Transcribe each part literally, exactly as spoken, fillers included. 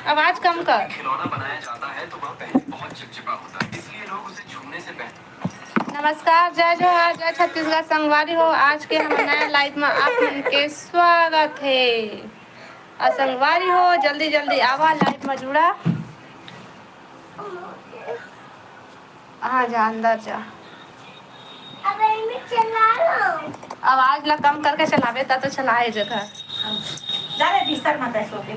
आवाज कम कर। खिलौना बनाया जाता है तो वह पहले बहुत चिपचिपा होता है, इसलिए लोग उसे छूने से पहले। नमस्कार, जय जोहार, जय छत्तीसगढ़ संगवारी हो। आज के हमर नया लाइव में आप मन के स्वागत हे। अउ संगवारी हो, जल्दी जल्दी आवा, लाइव में जुड़ा। हाँ, जा अंदर जा। अब एमे चला लो। आवाज ला कम करके चलाबे, त तो चलाए जगह। जा रे, बिस्तर में बैठ सो के।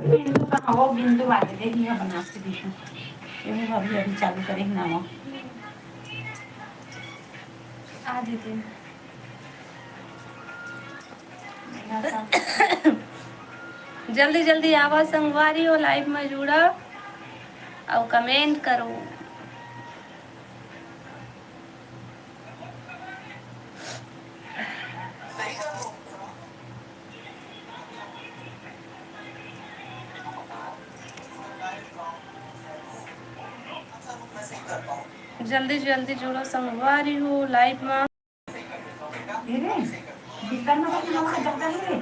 बिंदु कहाँ? वो बिंदु वाले दे दिया बना के दी। ये अभी, अभी चालू करे ना वो। आ दीदी। जल्दी जल्दी आवा संगवारी हो, लाइव में जुड़ा अउ कमेंट करो। जल्दी जल्दी जुड़ो संगवारी हो लाइव में। ए रे, बिस्तर में से आवाज जाता है रे।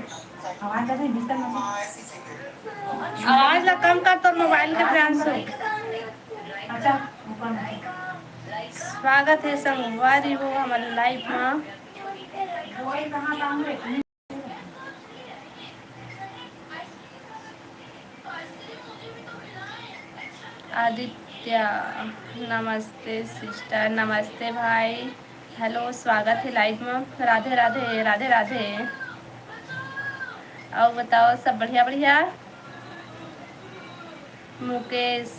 आवाज जाता है बिस्तर में से। आवाज ला कम कर तोर मोबाइल के, प्रियांशु। अच्छा, ऊपर में। स्वागत हे संगवारी हो हमर लाइव में। आदित्य, नमस्ते सिस्टर। नमस्ते भाई। हेलो, स्वागत हे लाइव में। राधे राधे, राधे राधे। अउ बताओ, सब बढ़िया बढ़िया? मुकेश,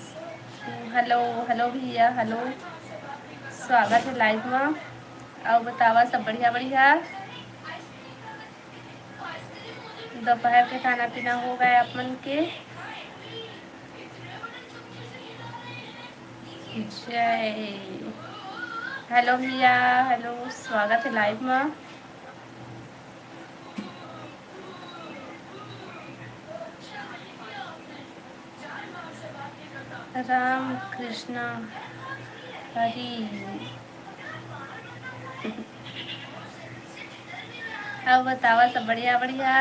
हेलो। हेलो भैया, हेलो, स्वागत हे लाइव में। अउ बतावा, सब बढ़िया बढ़िया? दोपहर के खाना पीना हो गए आप मन के? जय। हेलो भैया, हेलो, स्वागत हे लाइव में। राम कृष्णा हरी। अउ बतावा, सब बढ़िया बढ़िया?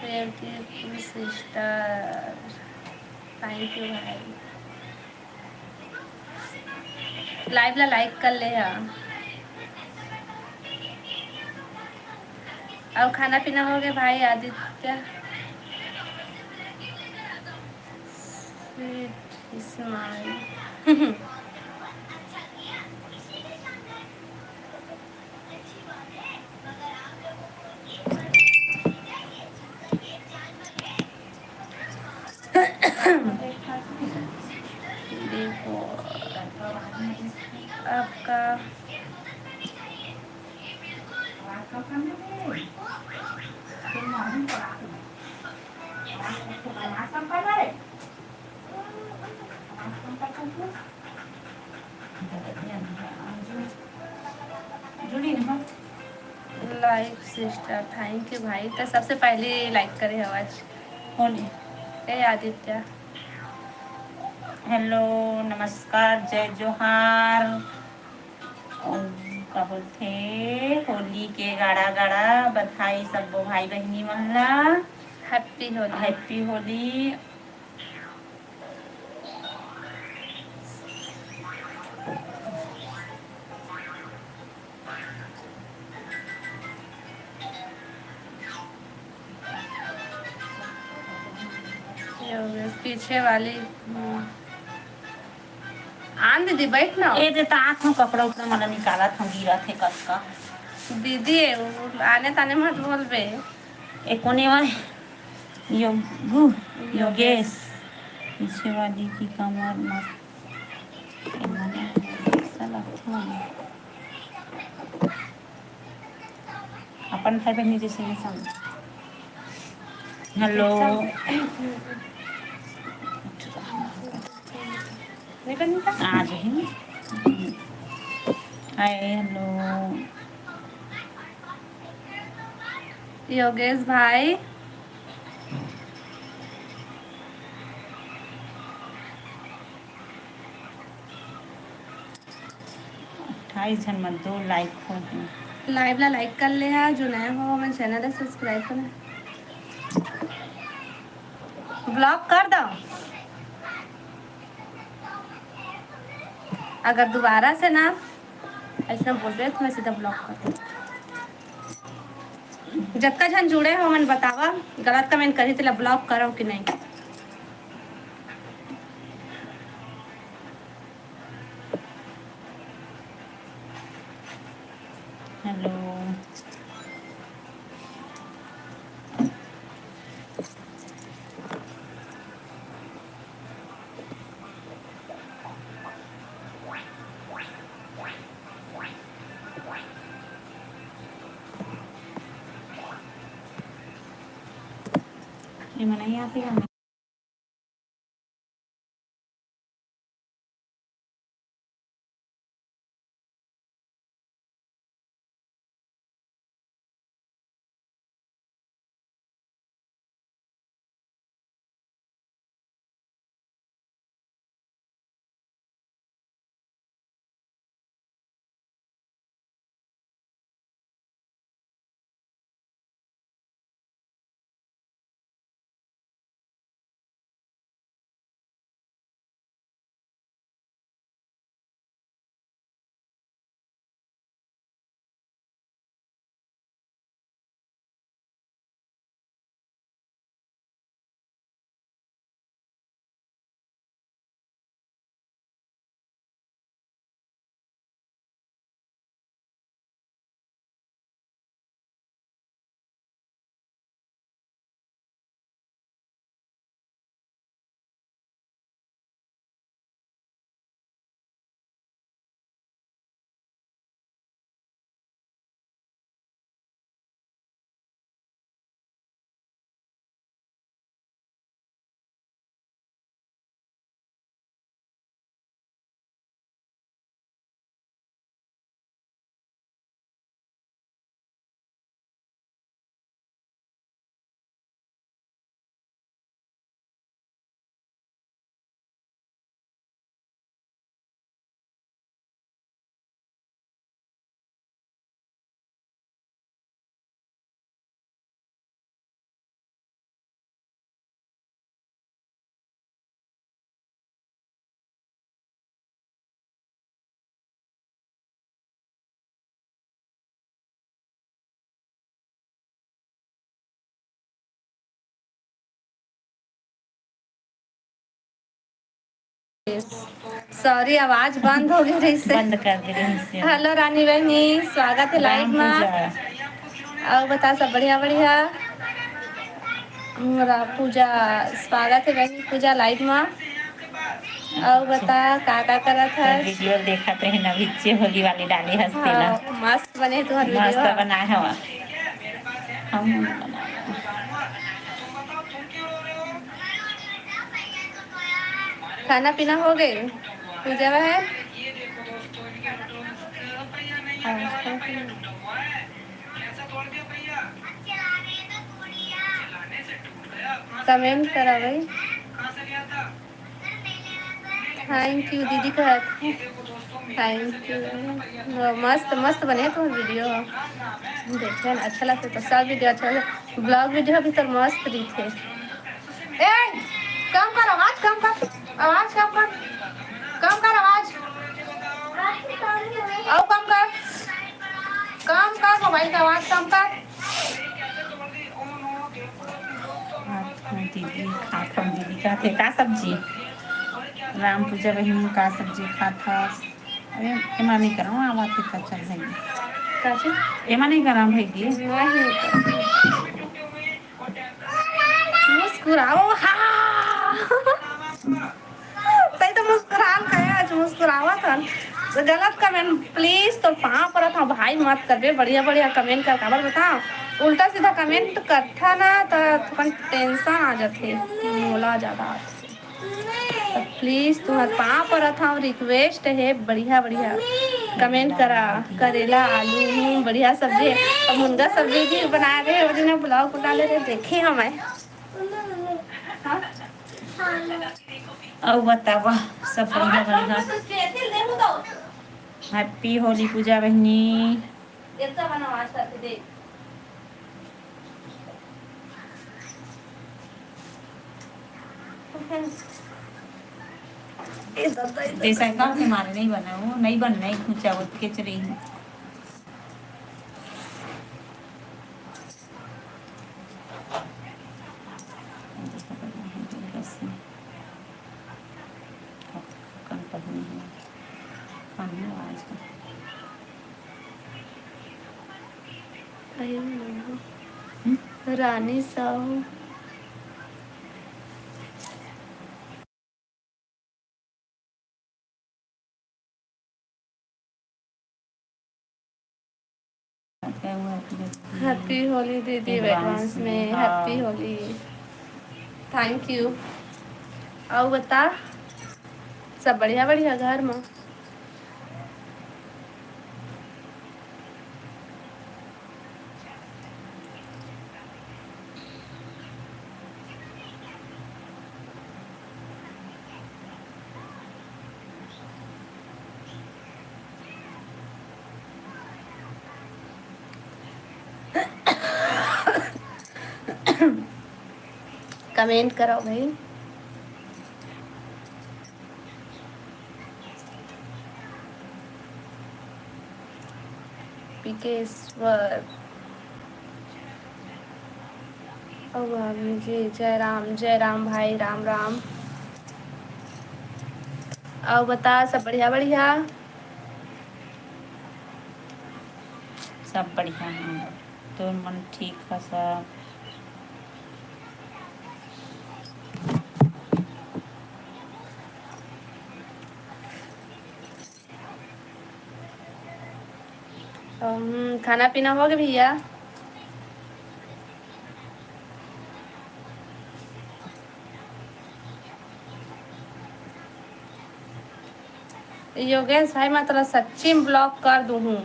Beautiful sister, thank you भाई। लाइव ला लाइक कर ले हा। अउ खाना पीना हो गए भाई आदित्य? Sweet smile। देखो आपका लाइक सिस्टर, thank you भाई। तो सबसे पहले लाइक करे हवस। कौन है? ए आदित्य। हेलो, नमस्कार, जय जोहार। अउ का बोलथे, होली के गाड़ा गाड़ा बधाई सब्बो भाई बहिनी मन ला। Happy होली। Happy होली। ये हो गया पीछे वाली। हम्म। आन दीदी, बैठ ना। ए दे, तात हूँ, कपड़ा उपड़ा मन निकालत हूँ, गिरत हे कतका। दीदी, ए, उ आने ताने मत बोलबे। ए, कोने वा? योगू, योगेश। योगेश। पीछे वाली की कमर मस्त। ए, मने, साला, कौन? अपन भाई बहिनी जैसे नहीं समझ। हेलो। निकल, निकल। आ जाइए। हाय, हेलो। योगेश भाई। अट्ठाईस झन म दो लाइक हो गए। Live ला like कर ले हा, जो नया हो हमन channel ला subscribe कर ले। Block कर दो। अगर दोबारा से ना ऐसा बोलबे तो मैं सीधा block कर दूँ। जतका झन जुड़े हो मन बतावा, गलत comment करी तेला block करो कि नहीं। Hello। ये मनाई आती है। Sorry, आवाज बंद हो गई रहिसे। बंद कर दे रहिसे। Hello रानी बहनी, स्वागत है live मा। अउ बता, सब बढ़िया बढ़िया? मोरा पूजा, स्वागत है बहनी पूजा live मा। अउ बता, का का करत हस? Video देखत रहे ना, बिच्चे होली वाली डाली हस तेला। हाँ, मस्त बने तुहर video। मस्त बनाए हवा। हम बनाए हवा। खाना पीना हो गए? पूजा है? Comment करा भाई। Thank you दीदी कहत। Thank you। मस्त, मस्त बने तो video। देखे न, अच्छा लगता तो सब video अच्छा लगता। Vlog video भी तो मस्त दिखे। ए, कम कर आवाज, कम कर। आवाज कम कर। कम कर आवाज। अउ कम कर। कम कर, mobile का आवाज कम कर। दीदी खात हन, दीदी कहत हे, "का सब्जी?" राम पूजा बहिनी, "का सब्जी खात हस?" अरे, एमा नहीं करव, आवा थे त चल भाई। का चीज? एमा नहीं करव भाई जी। नहीं। मुस्कुराओ, हाँ। तई तो मुस्कुराल का है, आज मुस्कुरावत हन। तो गलत comment, please, तो पाँव परत हूँ भाई, मत करबे, बढ़िया बढ़िया comment कर, काबर बताओ, उल्टा सीधा comment करथा ना, तो थोकन tension आ जाथे, मोला ज्यादा। तो please, तुम्हार पाँव परत हूँ, request है, बढ़िया बढ़िया comment करा, करेला, आलू, हम्म, बढ़िया सब्जी है। अब मुनगा सब्जी भी बना रहे, वो दिन vlog बना ले रहे, देखे हूँ मैं। हाँ? अउ बतावा, सब बढ़िया बढ़िया। Happy होली पूजा बहिनी। एतना बना आवाज करके देख। ए ददा, ए ददा। जैसा का के मारे नहीं बना, वो नहीं बनना, एक ऊंचा वो खींच रही है। कन पढ़नी है, कन है आज का। अयो, हम्म? रानी साहू। Happy Holi दीदी, advance में, हाँ। Happy Holi। Thank you। अउ बता, सब बढ़िया, बढ़िया घर में? Comment करो भाई। पिकेश्वर। अउ भाभी जी, जय राम, जय राम भाई, राम राम। अउ बता, सब बढ़िया, बढ़िया? सब बढ़िया है, तुमन ठीक ह सब? अम, खाना पीना हो गया भैया? योगेश भाई, मैं तोला सच्ची में block कर दूहूँ।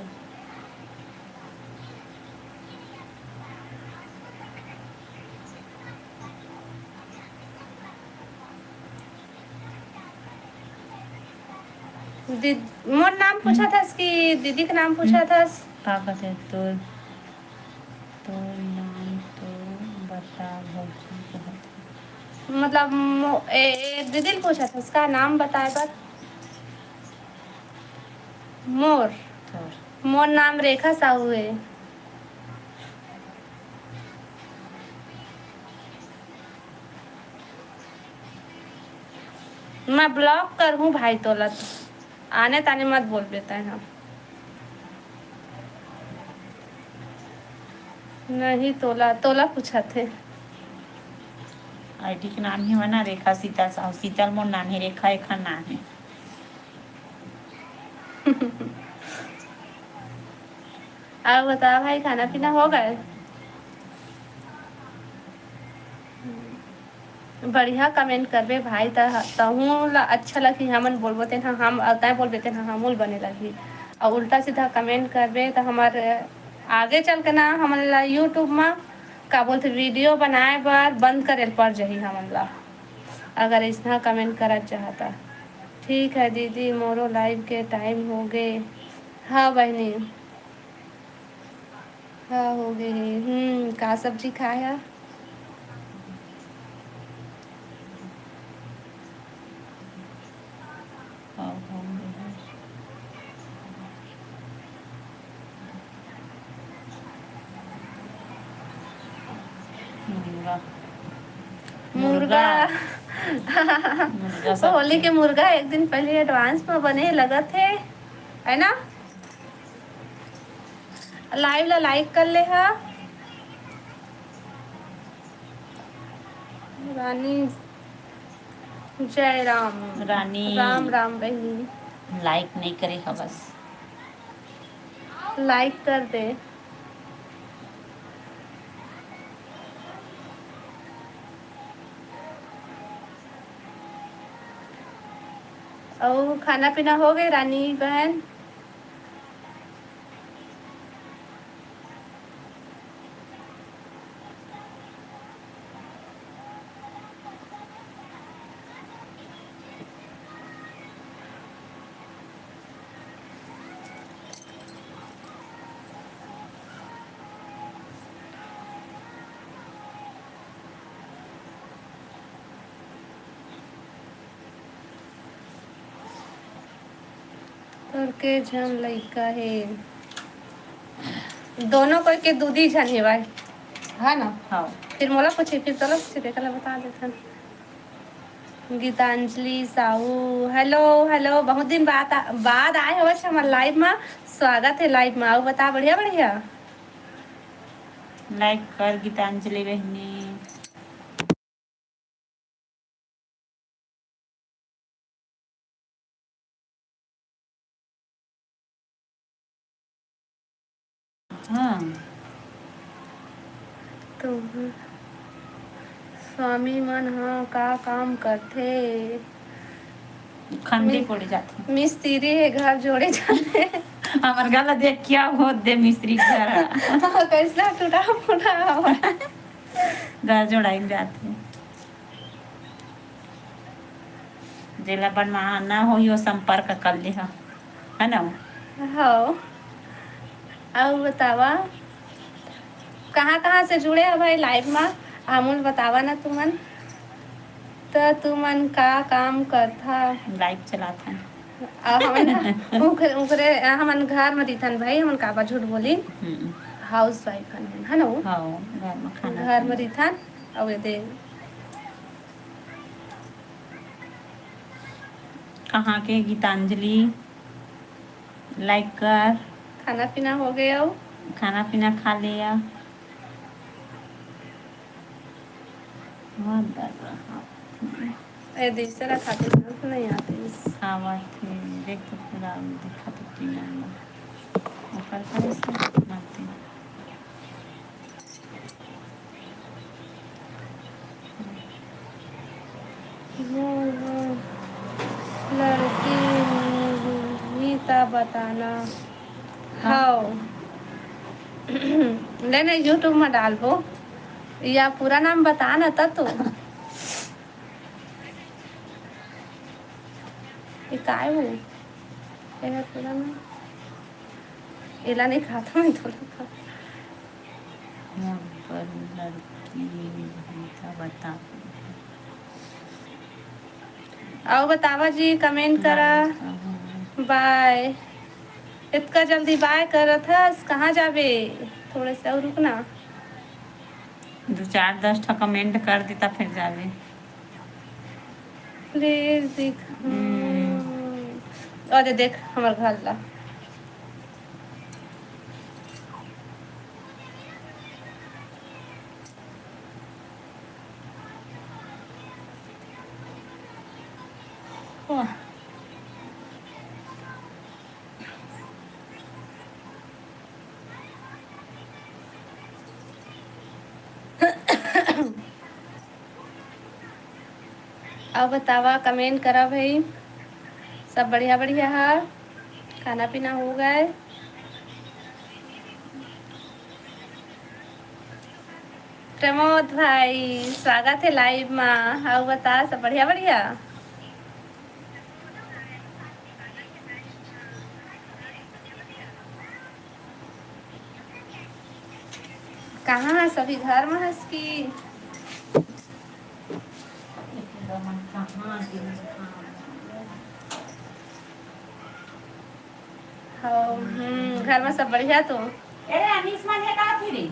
दीद-, मोर नाम पूछत हस कि दीदी के नाम पूछत हस? का कहते तोर, तोर नाम तो बता भौजी कहत हे। मतलब मो-, ए, ए, दीदी ल पूछत हस का नाम बताए बर? मोर, तोर। मोर नाम रेखा साहू हे। मैं block करहूँ भाई तोला, आने ताने मत बोलबे तैं ह। नहीं, तोला, तोला पूछत हे। ID के नाम ही होना रेखा सीता साहू। सीतल मोर नाम हे, रेखा एखर नाम हे। अउ बता भाई, खाना पीना हो गए? बढ़िया comment करबे भाई, त-, तहूँ ला अच्छा लगही, हमन बोलबो तेन ह, हम, अ, तैं बोलबे तेन ह, हमूँ ल बने लगही। अउ उल्टा सीधा comment करबे त हमर आगे चल के ना हमन ला YouTube म का बोलथे, video बनाए बर बंद करे ल पड़ जही हमन ला, अगर अइसना comment करत जहा त। ठीक है दीदी, मोरो live के time हो गे। हाँ बहिनी। हाँ, हो गे हे। हम्म, का सब्जी खाए ह? मुर्गा। मुर्गा। मुर्गा। मुर्गा सब्जी। होली के मुर्गा एक दिन पहले advance में बने लगत हे, है ना? Live ला like कर ले हा। रानी, जय राम। रानी। राम राम बहिनी। Like नहीं करे हवस। Like कर दे। अउ खाना पीना हो गए रानी बहन? तोर के झन लइका हे? दोनों कोई के दू दी झन हेवय, है ना? हाँ। फिर मोला पूछे, फिर तोला पूछे, तेकर ला बता देथन। गीतांजलि साहू, hello, hello, बहुत दिन बाद आ-, बाद आए हो हमर live मा। स्वागत है live मा। अउ बता, बढ़िया, बढ़िया। Like कर गीतांजलि बहिनी। हाँ। तो स्वामी मन ह का काम करथे? खंदी कोड़े जाथे। मिस्त्री हे, घर जोड़े जाथे। हमर घर ला देख, क्या होत दे मिस्त्री घर ह। हाँ, कैसना टूटा फूटा हवय। घर जोड़ाई जाथे। जेला बनवाना होही, वो संपर्क कर लिहा, है ना? हव। अउ बतावा, कहाँ-कहाँ से जुड़े हो भाई live मा? हमन बतावा ना तुमन। त तुमन का काम करथा? Live चलाथन। अउ हमन उखरे, उखरे, हमन घर म रहिथन भाई, हमन काबर झूठ बोलिन? हम्म। House wife हन, है ना वो? हाँ, घर म खाना घर म पीना। रहिथन, अउ ये दे कहाँ के गीतांजलि? Like कर। खाना पीना हो गया हो? खाना पीना खा लिया। मत डर रहा। ए, दूसरा खाते साथ नहीं आते इस। आवत हे, देख तो पूरा दिखा तो तीन नंबर। ऊपर करे से मारती। लड़की नी ता बताना। हाँ। हव। ले ना, YouTube में डालबो। या पूरा नाम बता ना, त तो। ये काय हो? ये पूरा नाम। एला नहीं खाता मैं थोड़ा। मोर बर लड़की नहीं था, बता। अउ बतावा जी, comment करा। Bye, हाँ। Bye। इतका जल्दी bye करत हस, कहाँ जाबे? थोड़े से अउ रुक ना। दू चार दस ठा comment कर देता, फिर जाबे। Please दिख। हम्म। हम्म। अरे देख हमर घर ला। वाह। अउ बतावा, comment करा भाई, सब बढ़िया बढ़िया है, खाना पीना हो गए? प्रमोद भाई, स्वागत है live मा। अउ बता, सब बढ़िया बढ़िया? कहाँ हस अभी, घर में हस कि? हव, हम्म, घर में सब बढ़िया तो? अरे, अनीस मन हे का फिरी?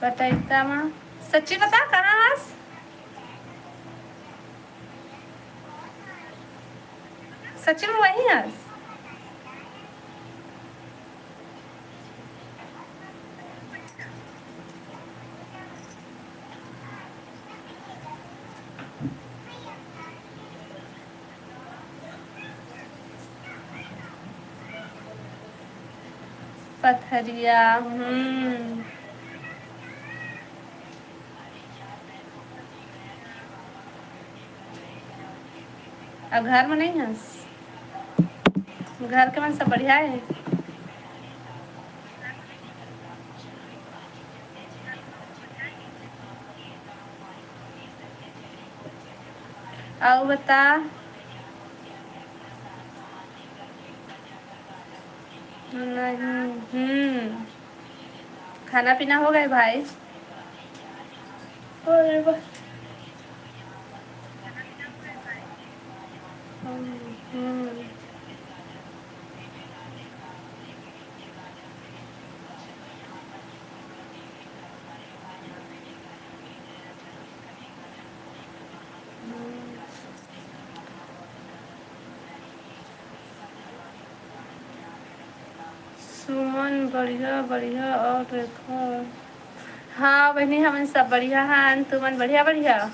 पटैता मा। सच्ची बता, कहाँ हस? सच्ची में वही हस? पथरिया, हम्म। अब घर में नहीं हस? घर के मन सब बढ़िया है? अउ बता। नहीं। हम्म, खाना पीना हो गए भाई? अरे वाह। हम्म, हम्म। सुमन, बढ़िया बढ़िया। और रेखा? हाँ बहिनी, हमन सब बढ़िया हन। तुमन बढ़िया बढ़िया?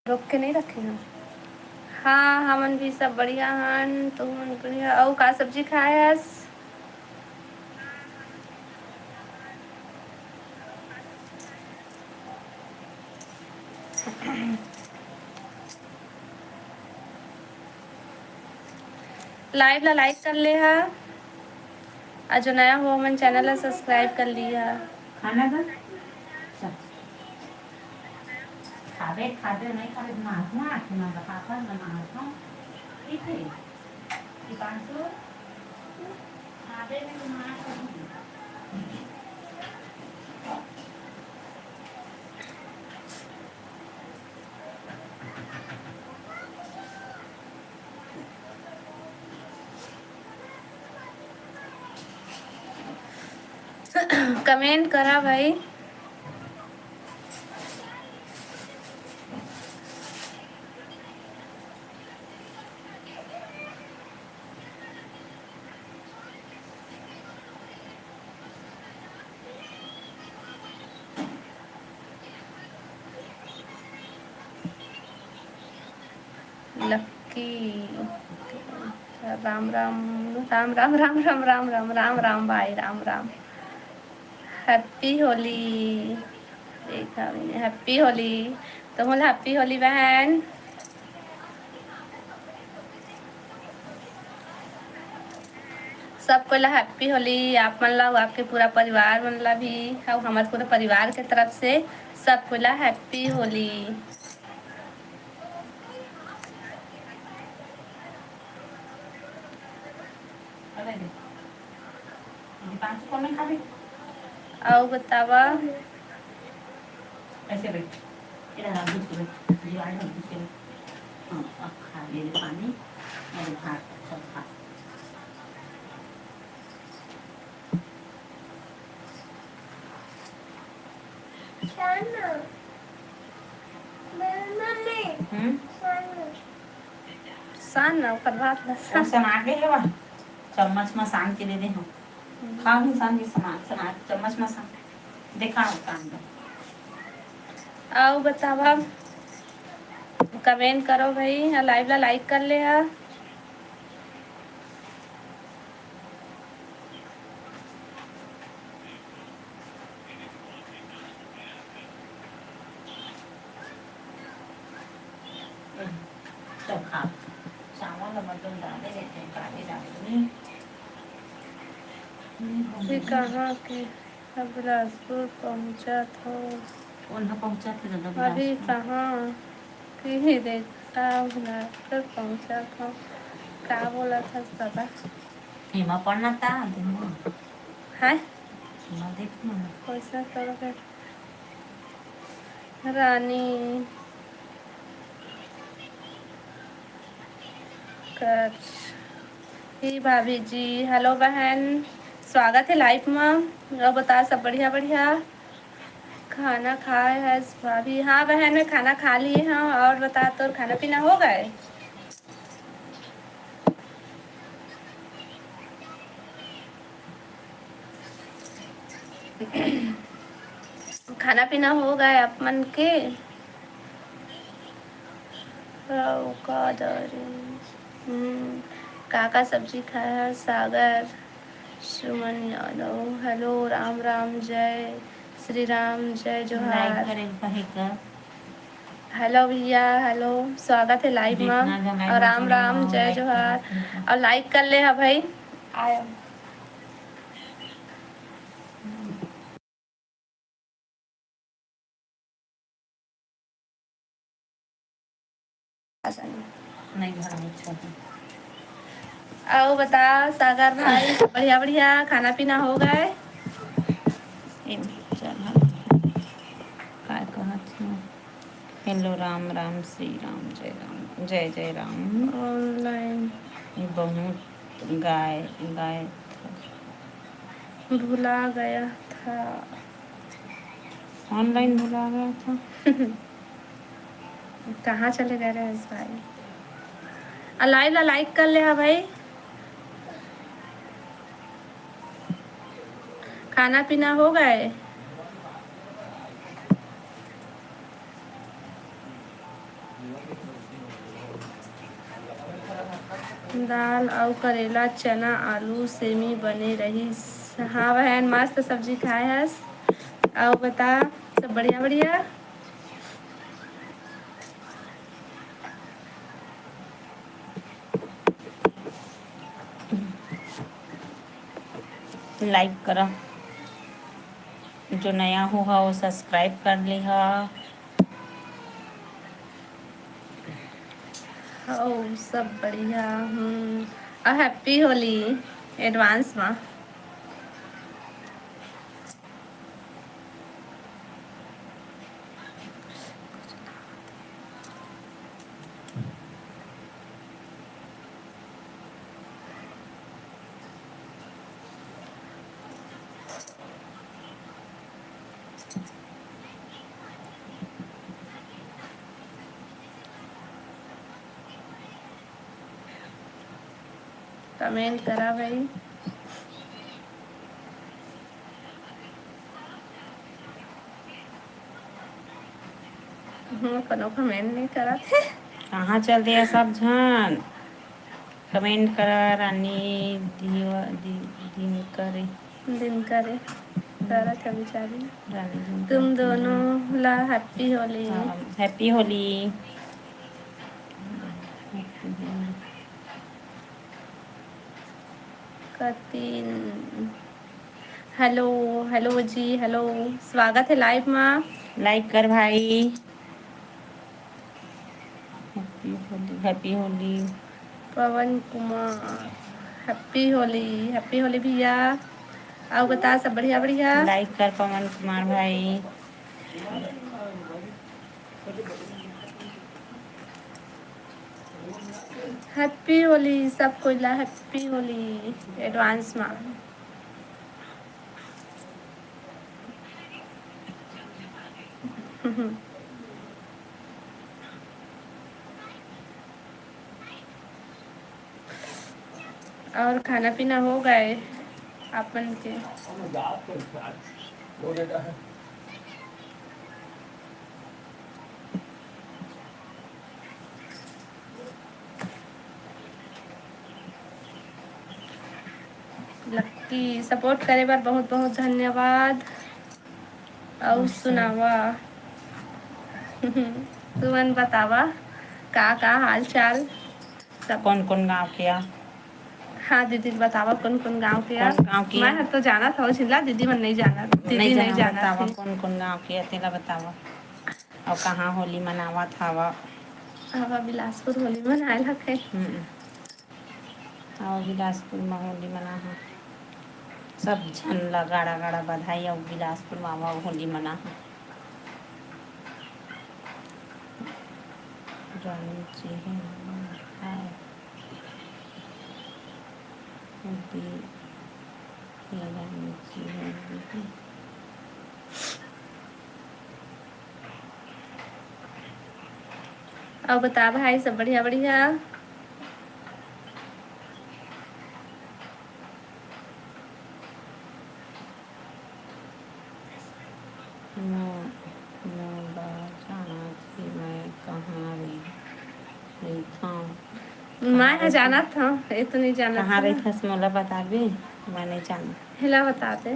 रोक के नहीं रखे हन। हाँ, हमन भी सब बढ़िया हन। तुमन बढ़िया? अउ का सब्जी खाए हस? Live ला like कर ले हा, अउ जो नया हो हमन channel ला subscribe कर लिहा। खाना दो। चल। खाबे, खाबे, नहीं खाबे, मार, मार, मार, पापा, मैं मार, ठीक है। दीपांशु, खाबे में तो मार, comment करा भाई। लक्की, राम राम, राम राम, राम राम, राम राम, राम राम भाई, राम राम। Happy होली। देखा मैंने, Happy होली। तो बोल Happy होली बहन। सब कोई ला Happy होली, आप मन ला, आपके पूरा परिवार मन ला भी, अउ हमर पूरा परिवार के तरफ से सब कोई ला Happy होली। अउ बतावा। ऐसे बैठ। इधर आ, घुस के बैठ। दीवार में घुस के बैठ। हाँ, अब खा, ले ले पानी। अरे भात, सब खा। हम्म? सान ना, ओकर भात ला सान। सन आगे हे वा। चम्मच म सान के दे दे हम। हम्म। खा भी सान के समान, समान, चम्मच म सान। देखा होता अंदर। अउ बतावा, comment करो भाई, live ला like कर ले हा। चोखा, चावल मतलब डाले रहते हैं, काले डाले नहीं। ये कहाँ के? अब बिलासपुर पहुँचत हो। कौन है पहुँचत है दादा अभी बिलासपुर? कहाँ की रे? का बिलासपुर पहुँचत हो? का बोलत हस दादा? एमा पढ़ना ता दिन में। हैं? एमा देख ना। कैसा सड़क है? रानी कर। हे भाभी जी, hello बहन, स्वागत है live में। अउ बता, सब बढ़िया बढ़िया? खाना खाए हस भाभी? हाँ बहन, मैं खाना खा लिए हूँ। और बता, तोर खाना पीना हो गए? खाना पीना हो गए आप मन के? अउ का दारी? हम्म, का का सब्जी खाए हस? सागर, सुमन यादव, हेलो, राम राम, जय श्री राम, जय जोहार। लाइक करे कहे का। हेलो भैया, हेलो, स्वागत है लाइव में। जितना जन लाइव और में राम जुड़े राम, हो, जय लाइक जोहार। करो, ठीक है। और लाइक कर ले हा भाई। आयो। नहीं, घर में अच्छा है। अउ बता सागर भाई, बढ़िया बढ़िया खाना पीना हो गए? ए, चल, हाँ। काय कहत हूँ? हेलो, राम राम, श्री राम, जय राम, जय जय राम। ऑनलाइन। बहुत गाय, गाय था। भुला गया था। ऑनलाइन भुला गया था। कहाँ चले गए रहे इस भाई? आ, लाइव ला लाइक कर ले हा भाई। खाना पीना हो गए? दाल अउ करेला, चना, आलू, सेमी बने रहिस। हाँ बहन, मस्त सब्जी खाए हस। अउ बता, सब बढ़िया बढ़िया? लाइक करा, जो नया हो हा वो सब्सक्राइब कर लिहा। हौ, सब बढ़िया। हम्म, अउ हैप्पी होली एडवांस मा। कमेंट करा भाई। हम्म, कोनो कमेंट नहीं करत हे। कहाँ चल दिया सब झन? कमेंट करा रानी दिवा-, दि-, दिनकरे। दिनकरे। करत हे बेचारी। रानी दिनकरे। तुम दोनों ला हैप्पी होली। हाँ, हैप्पी होली। कतिन। हेलो, हेलो जी, हेलो। स्वागत है लाइव मा। लाइक कर भाई। Happy Holi, happy Holi. Pawan Kumar, happy Holi, happy Holi भैया। अउ बता, सब बढ़िया, बढ़िया? लाइक कर पवन कुमार भाई। हैप्पी होली सब कोई ला, हैप्पी होली एडवांस मा। और खाना पीना हो गए आप मन के? लक्की, सपोर्ट करे बर बहुत बहुत धन्यवाद। अउ अच्छा। सुनावा। तुमन बतावा, का का हाल चाल? सब कौन कौन गाँव के आ? हाँ दीदी, बतावा कौन कौन गाँव के आ? कौन गाँव के मैं आ? हर तो जानत हव झिल्ला, दीदी मन नहीं जानत। दीदी नहीं नहीं जानत, जानत बतावा हे। कौन कौन गाँव के आ, तेला बतावा। अउ कहाँ होली मनावत हवा? हवा बिलासपुर होली मनाए ला कहे। हम्म। अउ बिलासपुर म होली मनाहा। सब झन ला गाड़ा गाड़ा बधाई, अउ बिलासपुर म आवा होली मनाहा। रानी जी हे, हाय। होली, हे रानी जी, होली। अउ बता भाई, सब बढ़िया बढ़िया? मोर, मोर बर जानत हे मैं कहाँ रही, रहिथंव? मैं ह जानत हंव, ए तो नइ जानत कहाँ हंव। रहिथस, मोला बताबे, मैं नइ जानत। हेला बता दे।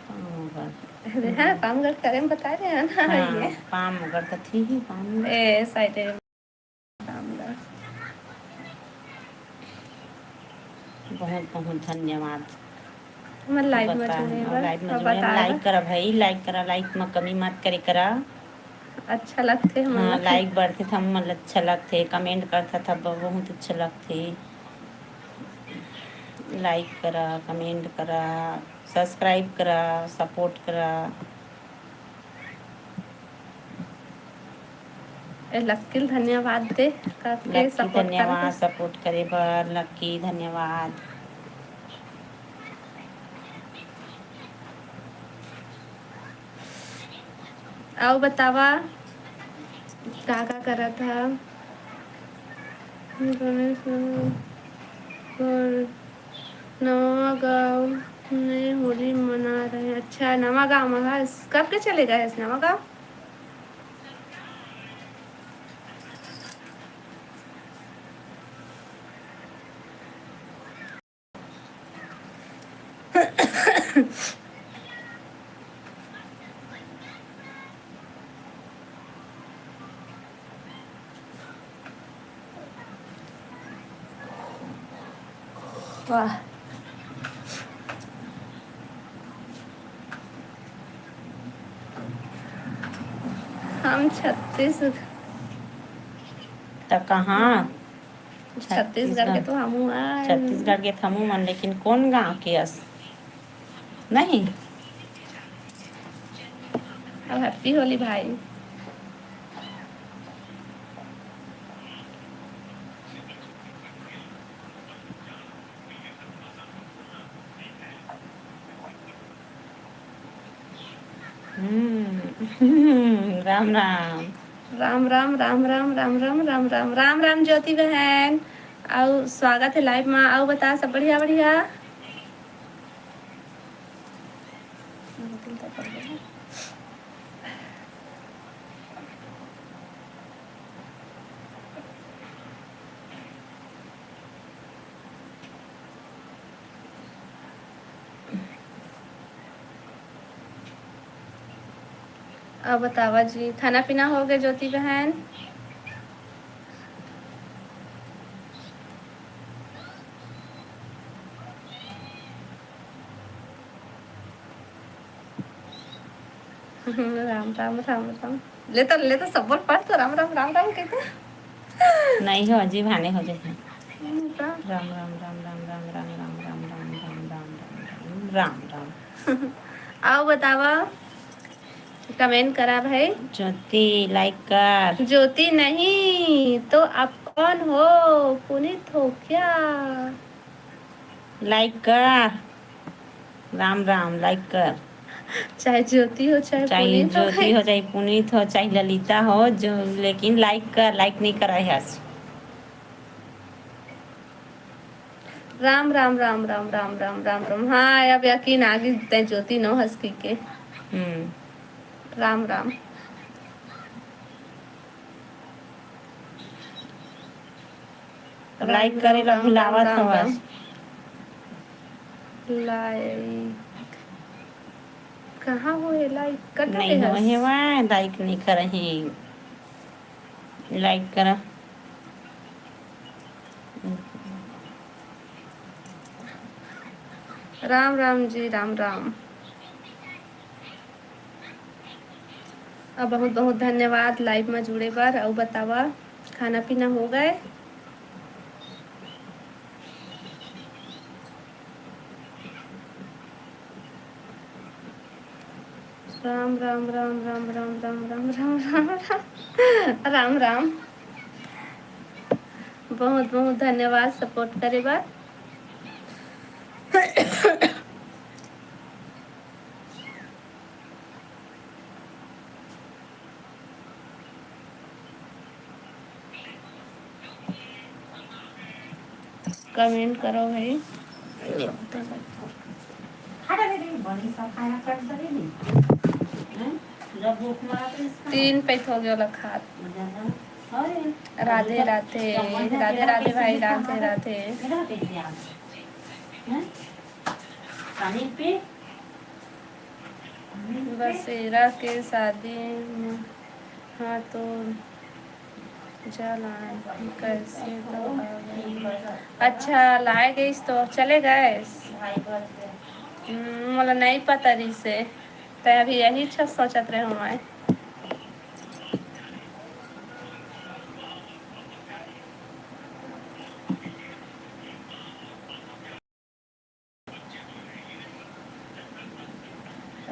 पाम उगड़। अरे हाँ, पाम उगड़ करे में बता रहे हैं ना, हाँ, ये। पाम उगड़ कथी ही, पाम उगड़। ए, side में पाम उगड़। बहुत बहुत धन्यवाद। हमर live में बता, जुड़े हाँ, बर, live में अब जुड़े, बता like बर। करा भाई, like करा, like में कमी मत करे करा। अच्छा लगथे हमन हाँ, ला। Like बढ़थे त हमन ला अच्छा लगथे, comment करथा त बहुत अच्छा लगथे। Like करा, comment करा, subscribe करा, support करा। ए, लक्की ल धन्यवाद दे, करके लक्की support धन्यवाद, करके। Support करे बर लक्की धन्यवाद। अउ बतावा, का का करत हा? गणेश नगर, नवा गांव में होली मना रहे। अच्छा, नवा गांव में हस? कब के चले गए हस नवा गांव? वाह। हम छत्तीस त कहाँ? छत्तीसगढ़ के तो हमू आए। छत्तीसगढ़ के तो हमू मन, लेकिन कौन गांव के अस? नहीं। अब happy होली भाई। हम्म, राम राम। राम राम, राम राम, राम राम, राम राम, राम राम ज्योति बहन, अउ स्वागत हे live मा। अउ बता, सब बढ़िया बढ़िया? अब बतावा जी, खाना पीना हो गए ज्योति बहन? राम राम, राम राम। ले तो, ले तो सब बोल, पढ़ तो राम राम, राम राम कहिथे। नहीं हो जी, भाने हो जाए। हम्म, तो। राम राम, राम राम, राम राम, राम राम, राम राम, राम राम, राम राम। अउ बतावा, comment करा भाई। ज्योति, like कर। ज्योति नहीं तो आप कौन हो? पुनीत हो क्या? Like कर। राम राम, like कर। चाहे ज्योति हो, चाहे चाहे पुनीत हो, ज्योति हो, चाहे पुनीत हो, चाहे ललिता हो, जो, लेकिन like कर, like नहीं करा हस। राम राम, राम राम, राम राम, राम राम। हाँ, अब यकीन आ गई, तैं ज्योति नो हस कहिके। हम्म। राम राम। Like करे ला भुलावत हवस। Like कहाँ हो हे like? कट नहीं हो हे वा, like नहीं करही। Like करा। राम राम जी, राम राम। अब बहुत बहुत धन्यवाद live में जुड़े बर। अउ बतावा, खाना पीना हो गए? राम राम, राम राम, राम राम, राम राम, राम राम, राम राम, राम राम। बहुत बहुत धन्यवाद support करे बर। Comment करो भाई। तीन पैक हो गया वाला खात। राधे राधे, राधे राधे भाई, राधे राधे। बसेरा के शादी में, हाँ तो जा लाए, कैसे तो आ गए। अच्छा, लाए गईस तो चले गए। हम्म, मोला नहीं पता रहिसे, तै अभी यही छ सोचत रहे हूँ मैं।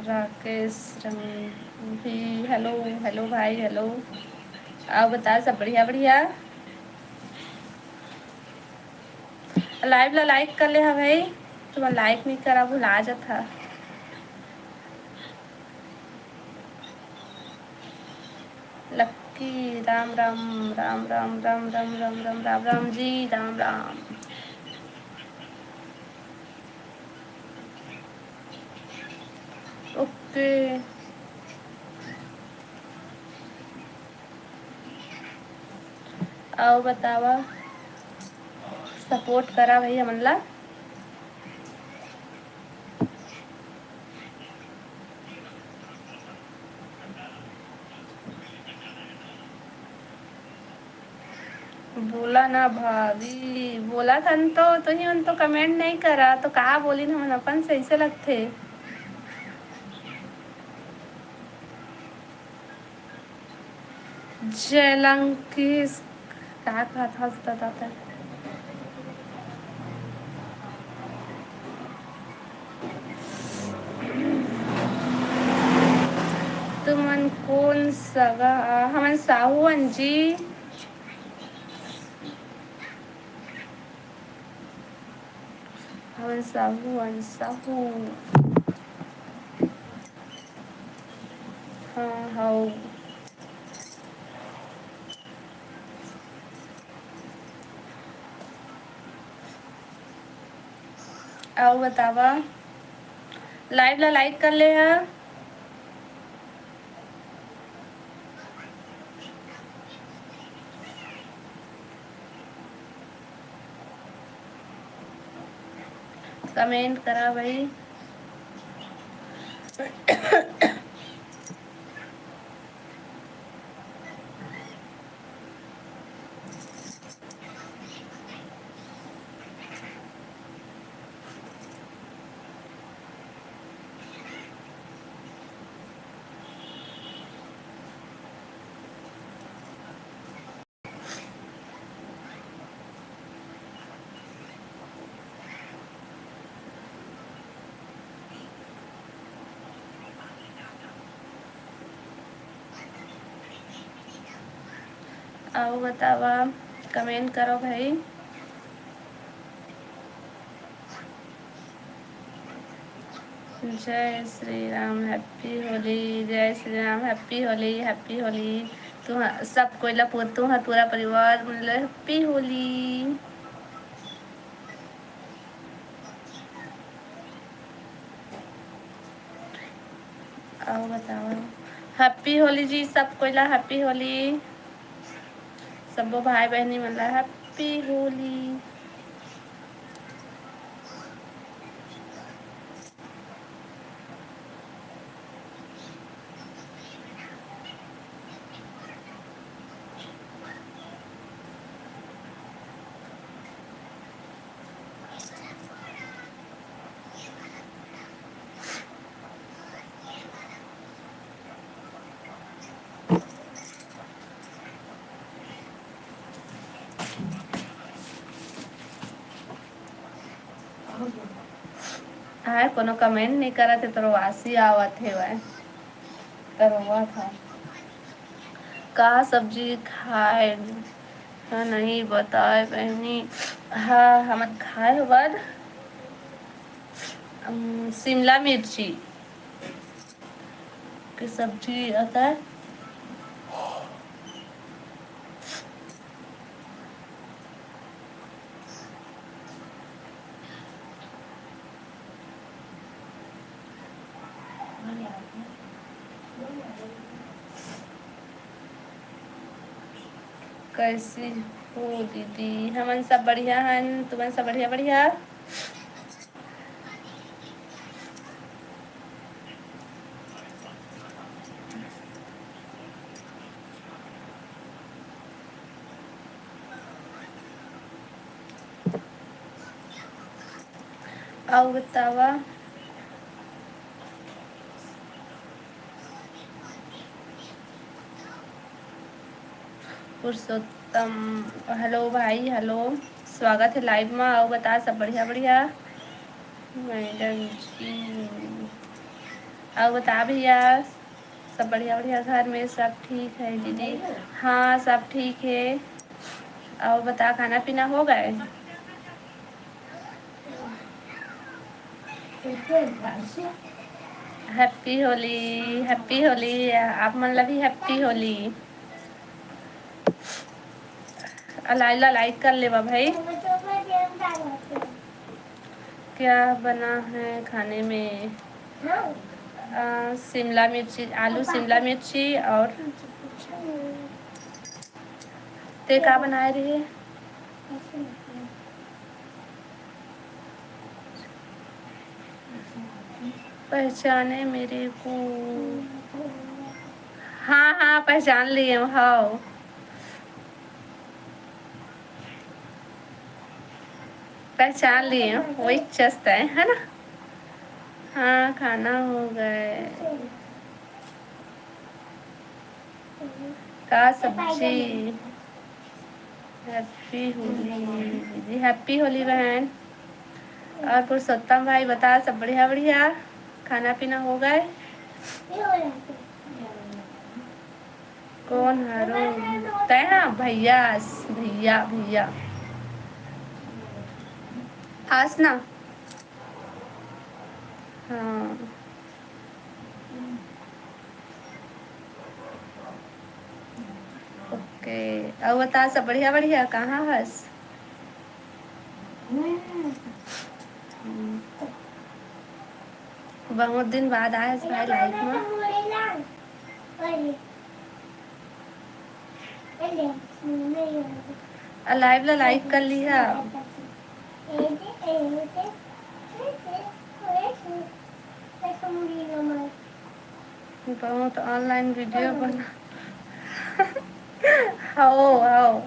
राकेश रंग भी, hello, hello भाई, hello। अउ बता, सब बढ़िया, बढ़िया? Live ला like कर ले हा भाई, तुमन like नहीं करा, भुला जात हा। लक्की, राम राम, राम राम, राम राम, राम राम, राम राम जी, राम राम। OK। अउ बतावा, support करा भाई हमन ला। बोला ना भाभी, बोला थन तो, तुही मन तो comment नहीं करा, तो का बोलिन हमन अपन से, ऐसे लगथे। जय लंकेश, का कहत हस बता त। तुमन कोन सगा? हमन साहू अंजी। हमन साहू अंजी, साहू। हाँ, हव। अउ बतावा, live ला like कर ले हा। Comment करा भाई। अउ बतावा, comment करो भाई। जय श्री राम, happy होली। जय श्री राम, happy होली, happy होली। तुहा-, सब कोई ला पूर-, तुहर पूरा परिवार मन ला happy होली। अउ बतावा, happy होली जी, सब कोई ला happy होली, सब्बो भाई बहिनी मन ला happy होली। हाय, कोनो comment नहीं करत हे, तोर वासी आवत हे वय। तोर हुआ था। का सब्जी खाए? हाँ, नहीं बताए बहनी। हाँ, हमन खाए हो बाद, अम, शिमला मिर्ची के सब्जी आता है। कैसी हो दीदी? हमन सब बढ़िया हन, तुमन सब बढ़िया, बढ़िया? अउ बतावा। पुरुषोत्तम, हेलो भाई, हेलो, स्वागत है लाइव में। अउ बता, सब बढ़िया, बढ़िया मैडम जी? अउ बता भैया, सब बढ़िया, बढ़िया? घर में सब ठीक है दीदी? हाँ, सब ठीक है। अउ बता, खाना पीना हो गए? हैप्पी होली, हैप्पी होली, आप मन ला भी हैप्पी होली। आ, लाइव ला लाइक कर लेवा भाई। क्या बना है खाने में? आ, शिमला मिर्ची, आलू शिमला मिर्ची। और ते का बनाए रहे? पहचाने मेरे को? हाँ, हाँ, पहचान लिए, हाँ, पहचान लिए, वही चस्त है, है ना? हाँ, खाना हो गए। का सब्जी? हैप्पी होली दीदी, हैप्पी होली बहन। और पुरुषोत्तम भाई, बता, सब बढ़िया, बढ़िया? खाना पीना हो गए? कौन हरो? तय हाँ, भैया, भैया, भैया। आस ना। हाँ। ओके, अउ बता, सब बढ़िया, बढ़िया? कहाँ हस? बहुत दिन बाद आए हस भाई लाइव में। आ, लाइव ला लाइक कर लिहा। बहुत ऑनलाइन वीडियो बना। हव, हव।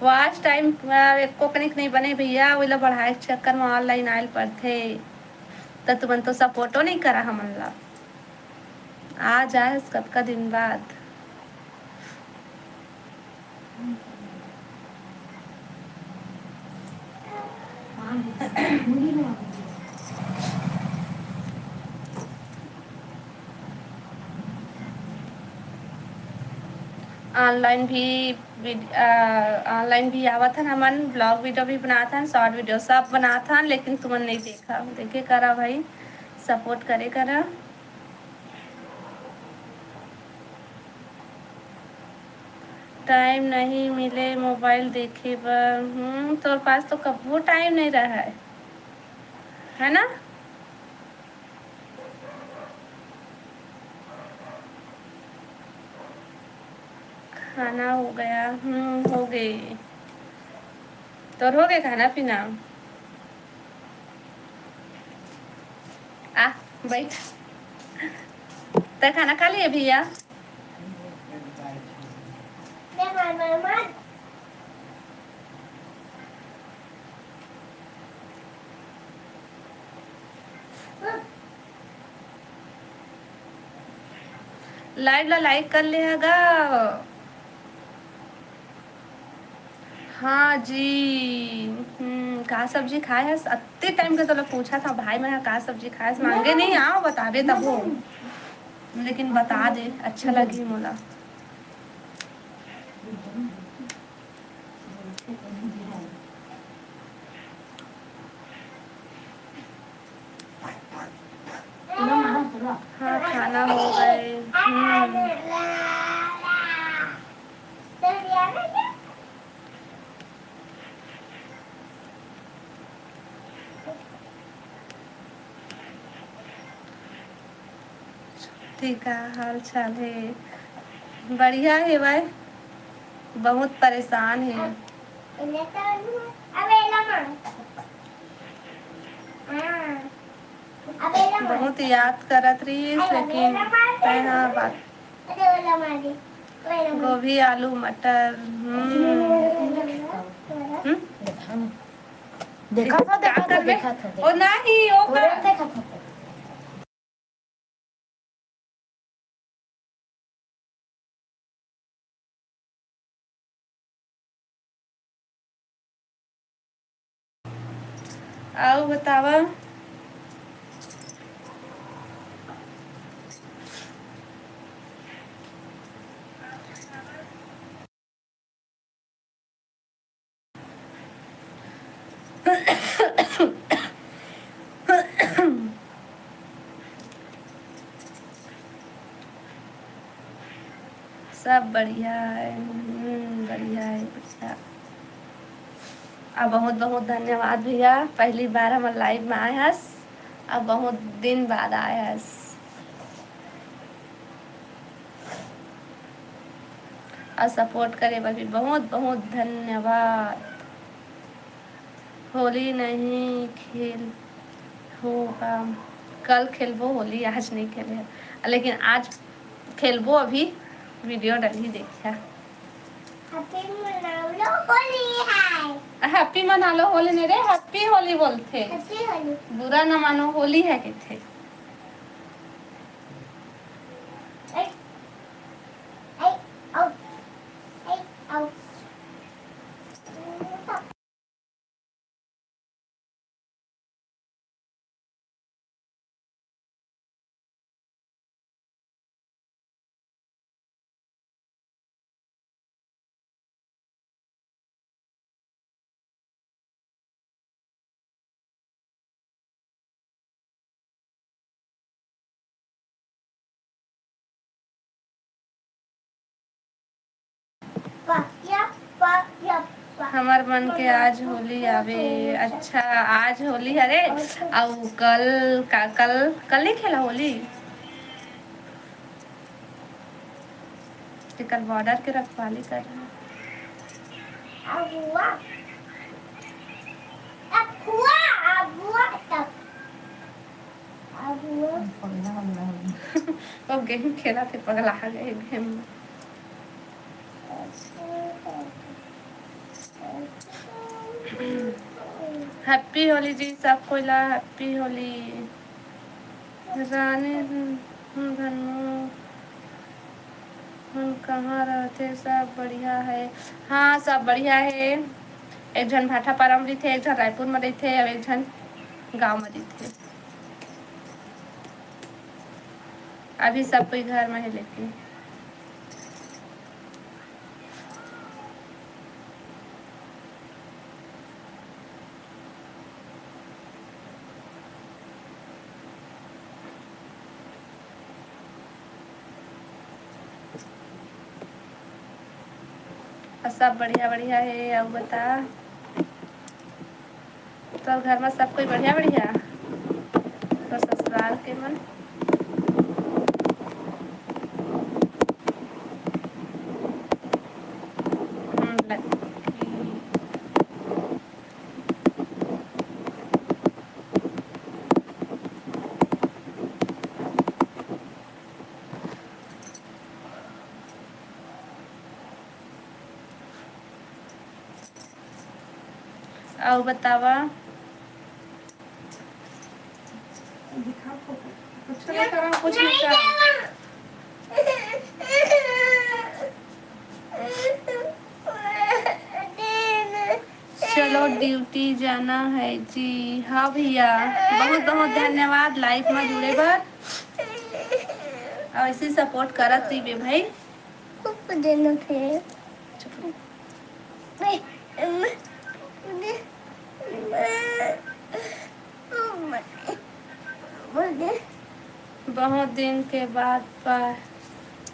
वॉच टाइम, आ, एको कनिक नहीं बने भैया, ओला बढ़ाए के चक्कर में ऑनलाइन आयल पड़थे। त तुमन तो सपोर्टो नहीं करा हमन ला। आ जाए कतका दिन बाद। ऑनलाइन भी वीड-, अ, ऑनलाइन भी आवत हन हमन, ब्लॉग वीडियो भी बनात हन, शॉर्ट वीडियो सब बनात हन, लेकिन तुमन नहीं देखा, देखे करा भाई, सपोर्ट करे करा। टाइम नहीं मिले मोबाइल देखे बर। हम्म, तोर पास तो कब्बो टाइम नहीं रहा है, है ना? खाना हो गया? हम्म, हो गए। तोर हो गए खाना पीना? आ, बैठ। तै खाना खा लिए भैया? लाइव ला लाइक कर ले हगा। हाँ जी। हम्म, का सब्जी खाए हस? अत्ते टाइम के तोला पूछा था भाई, मैं का सब्जी खाए हस? मांगे नहीं, आओ बताबे तब हो। लेकिन बता दे, अच्छा लगी मोला। ठीक है, हाल चाल है बढ़िया है भाई, बहुत परेशान है। बहुत याद करत रहिस, लेकिन तैं हा बात, गोभी, आलू, मटर, हम्म। हम्म? देखा था, देखा था, देखा था। ओ नहीं, ओ का? देखा था। अउ बतावा। सब बढ़िया है, हम्म, बढ़िया है, बढ़िया। आ, बहुत बहुत धन्यवाद भैया, पहली बार हमर live में आए हस, आ, बहुत दिन बाद आए हस। अउ support करे बर भी बहुत बहुत धन्यवाद। होली नहीं खेल हो का? कल खेलबो होली, आज नहीं खेले हन, लेकिन आज खेलबो। अभी video डलही, देखिया। Happy मना लो होली है। Happy मना लो होली नहीं रे, happy होली बोलथे। Happy होली। बुरा ना मानो, होली है कहथे। हमर मन के आज होली आवे। अच्छा, आज होली हरे, अउ कल का, कल, कल नहीं खेला होली? एकर border के रखवाली कर रहा। अगुआ, अगुआ, अगुआ तक। अगुआ। पगला, पगला हो गया। वो game खेला थे, पगला आ गए game में। Happy होली जी, सब कोई ला happy होली। रानी धनु मन कहाँ रहते? सब बढ़िया है। हाँ, सब बढ़िया है। एक झन भाटापारा में रहिथे, एक झन रायपुर में रहिथे, अउ एक झन गाँव में रहिथे। अभी सब कोई घर में है लेकिन। अउ सब बढ़िया बढ़िया हे। अउ बता, तोर घर में सब कोई बढ़िया बढ़िया? तोर ससुराल के मन? हम्म, लग- अउ बतावा। दिखा फोटो। कुछ नहीं करा, कुछ नहीं करा। चलो, duty जाना है जी। हाँ भैया, बहुत बहुत धन्यवाद live में जुड़े बर। अउ ऐसे support करत रहिबे भाई। खूब देना थे। चुप रह। बहुत दिन के बाद पा-,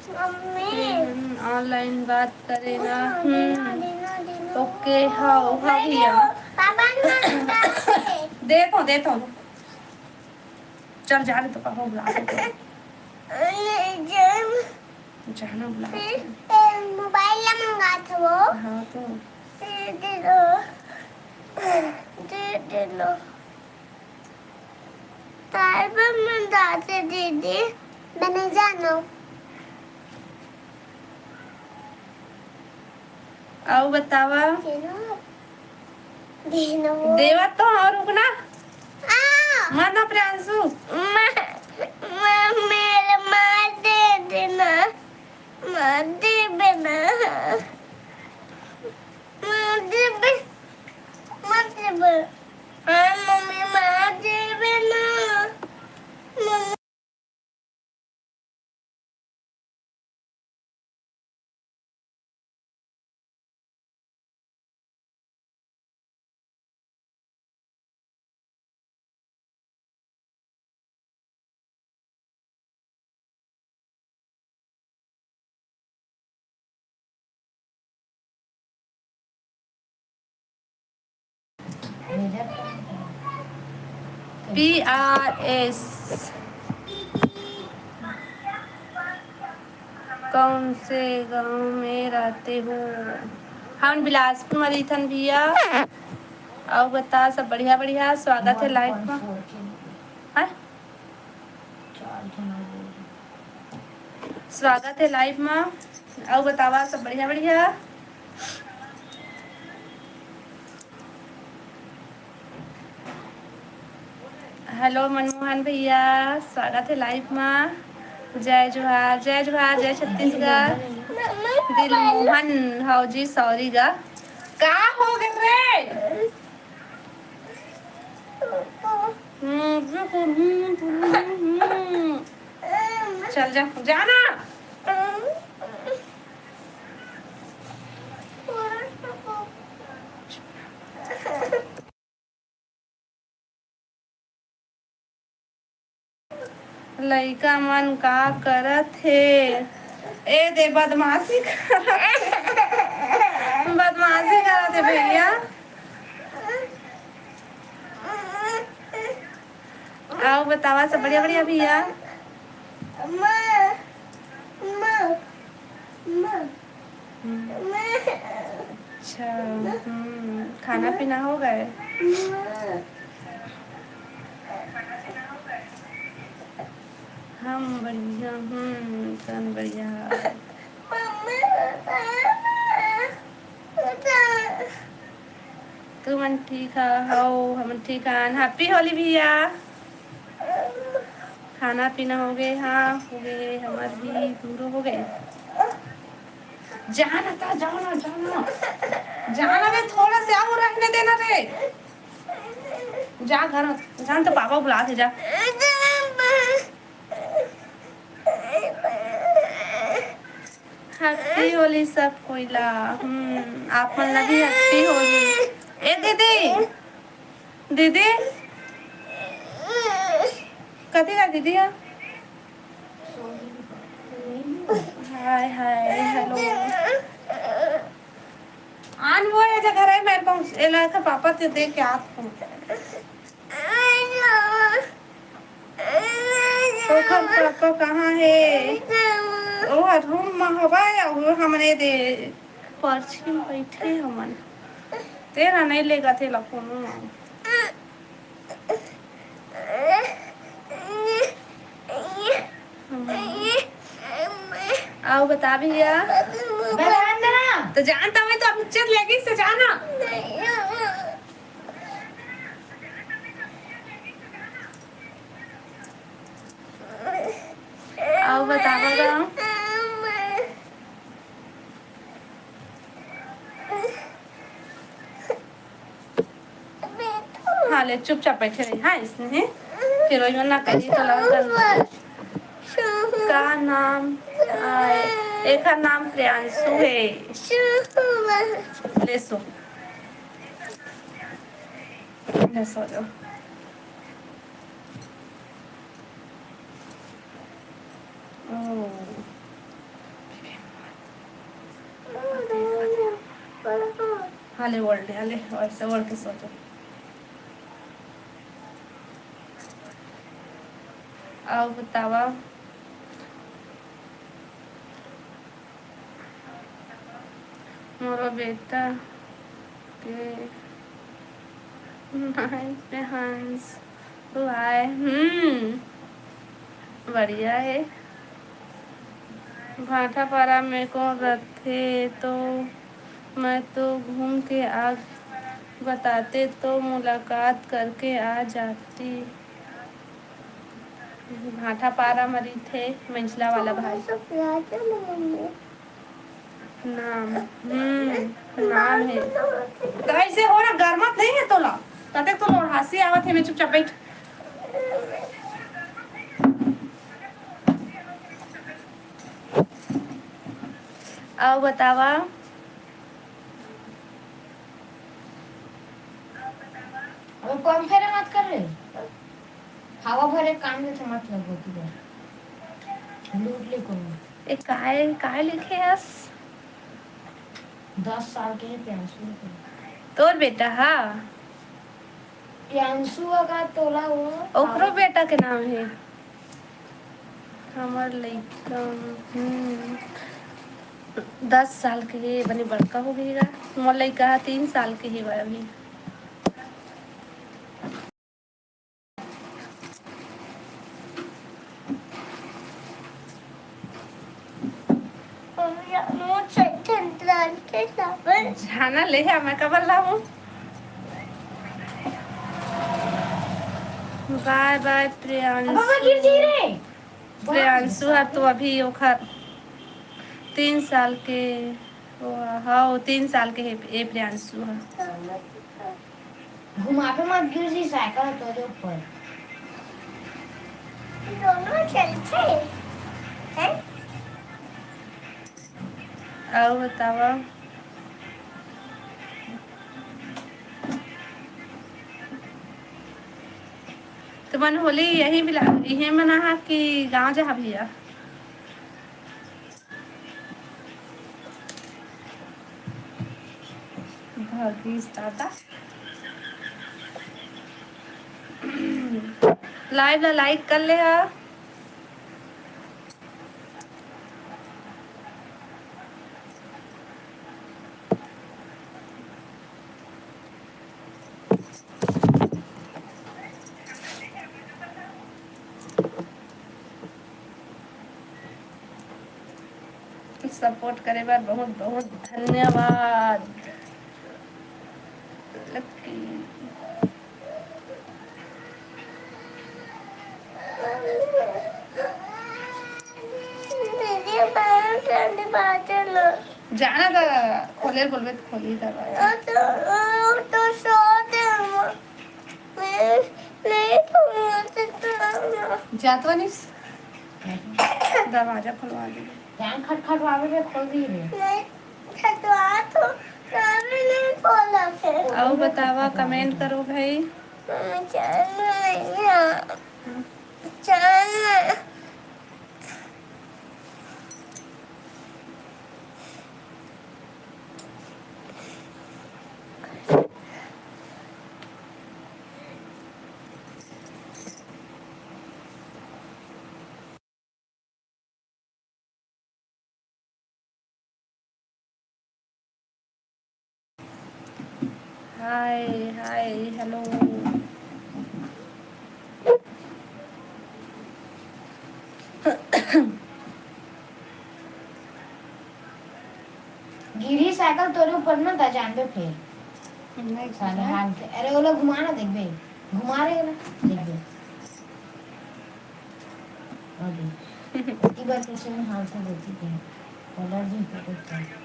मम्मी। हम्म, online बात करे ना। हम्म। OK, हाँ, हाँ भैया। पापा ने मार डाले। देखो, देखो। चल जा रे, तो पापा बुला रहे हैं। जाना बुलात हे। मोबाइल ला मंगात हवो। हाँ तो। दे दे लो। दे दे लो। तार पर मंगाते दीदी, मैं नहीं जानो। अउ बतावा। देनो। देनो। देवत तो हूँ, रुक ना। आ। मत ना प्रियांशु। म-, म-, मेरे माँ दे देना। माँ देबे ना। माँ देबे। माँ देबे। हाँ, मम्मी, माँ देबे ना। मम्मी। पी आर एस, कौन से गांव में रहते हो? हम बिलासपुर में रहिथन भैया। अउ बता, सब बढ़िया बढ़िया, स्वागत है लाइव में। हैं? स्वागत है लाइव में। अउ बतावा, सब बढ़िया बढ़िया? हेलो मनमोहन भैया, स्वागत है लाइव में। जय जोहार, जय जोहार, जय छत्तीसगढ़। दिलमोहन, हाँ जी, सॉरी गा। का हो गए रे? हम्म, हम्म, हम्म, हम्म। चल जा, जाना। लइका मन का करत हे? ए दे बदमाशी करत हे। बदमाशी करत हे भैया। अउ बतावा, सब बढ़िया बढ़िया भैया? माँ, माँ, माँ। हम्म। अच्छा, हम्म, खाना पीना हो गए? हम बढ़िया, हम्म, तन बढ़िया। तुमन ठीक ह-, हव, हमन ठीक हन। Happy होली भैया। खाना पीना हो गए? हाँ, हो गए, हमर भी पूरा हो गए। जाना था, जाना, जाना। जाना रे, थोड़ा से अउ रहने देना रे। जा घर, जान तो पापा बुलात हे, जा। Happy होली सब कोई ला। हम्म, आप मन ला भी happy होली। ए दीदी, दीदी, कथी का दीदी ह? हाय, हाय, हेलो। आन वो ए जगह रहे, मैं पहुंच, एला का पापा ते दे के आत हूँ। ओखर पापा कहाँ हे? ओहर रूम म हवय, अउ हमरे दे परछी म बइठे हमन। तेरा नहीं लेगा, तेला कोनो। अउ बता भैया। तो जानता मैं तो अब इज्जत लेगी से जाना। अउ बतावा गा। हाँ, ले, चुपचाप बैठे रही। हाँ, इसने फिर वही ना कही तो लगा कर। का नाम? आए, एकर नाम प्रियांशु है। ले सो, ले सो जाओ। ओ। हाँ, ले ओढ़ ले, हाँ, ले, वैसे ओढ़ के सो जा। अउ बतावा, मोरो बेटा के नाई पे हंस उड़ाए। हम्म, बढ़िया हे। भाटापारा में कौन रथे तो मैं तो घूम के आ, बताते तो मुलाकात करके आ जाती। भाटापारा म रहिथे मंझला वाला भाई। नाम, हम्म, नाम हे। त ऐसे हो ना, गरमत नहीं है तोला। ततेक तो लोढ़ासी आवत हे, मैं चुपचाप बैठ। अउ बतावा। अबे पंप फेरे मत कर रे। हवा भरे काम देथे, मत लगो तू बस। लूट ले कोनो। ए, काय, काय लिखे हस? दस साल के हे प्रियांशु। तोर बेटा हा? प्रियांशु अगा तोला वो ओकरो बेटा के नाम हे। हमर लइका, हम्म, दस साल के हे, बने बड़का हो गई गा। मोर लइका ह तीन साल के हे अभी। झाना ले हे, मैं कबर लाऊं? बाय बाय प्रियांशु। अब गिर जी रे। प्रियांशु ह तो अभी ओखर तीन साल के, ओ, हाँ, वो तीन साल के हे, ए प्रियांशु ह। घुमाबे मत गिर जी, साइकिल ह तोरे ऊपर। दोनों चलथे, हैं? अउ बतावा। तुमन होली यही बिला-, इहे मनाहा कि गाँव जहा भैया? भागीस दादा। Live ला like कर ले हा। Support करे बर बहुत बहुत धन्यवाद। लकी। जाना था, खोले बोलबे तो खोली दरवाजा। जात वनिस दरवाजा खुलवा दे। जान खटखटवावे में खोल दी रे। अउ बतावा, comment करो भाई। Hi, hi, hello। गिरी साइकिल तोरे ऊपर ना, ता जानबे फेर। नहीं साले गिरा। हाल के, अरे ओला घुमा ना, देखबे, घुमा रे ओला, देखबे। अभी की बार पीछे में हाल से देखी थे, allergy हो गई थी।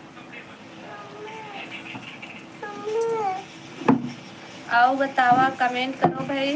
अउ बतावा, comment करो भाई।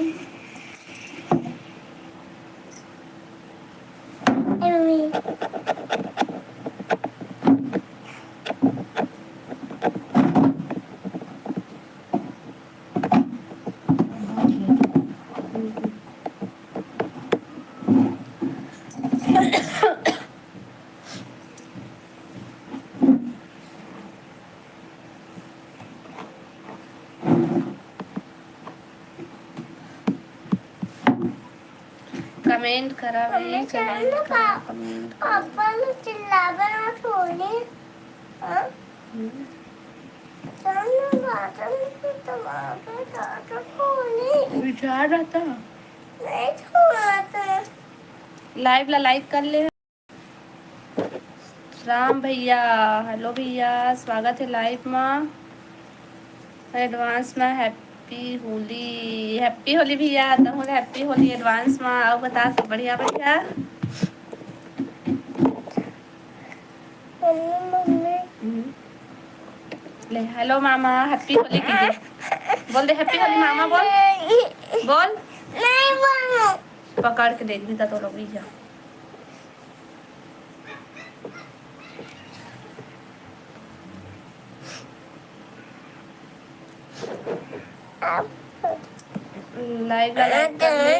Comment करा भाई, comment करा, comment करा। पापा ने चिल्लावे ना थोड़ी, हाँ? हम्म। विचार रहता। Live ला like कर ले। राम भैया, hello भैया, स्वागत है live मा। Advance मा happy होली, happy होली भैया, तहूँ happy होली advance मा। अउ बता, सब बढ़िया बढ़िया? Mummy, mummy. हम्म। ले, hello मामा, happy होली कीजिए। बोल दे, happy होली मामा, बोल। नहीं। बोल। नहीं बोलूं। पकड़ के देख भी तो लोग भी जा। Live ला like कर ले।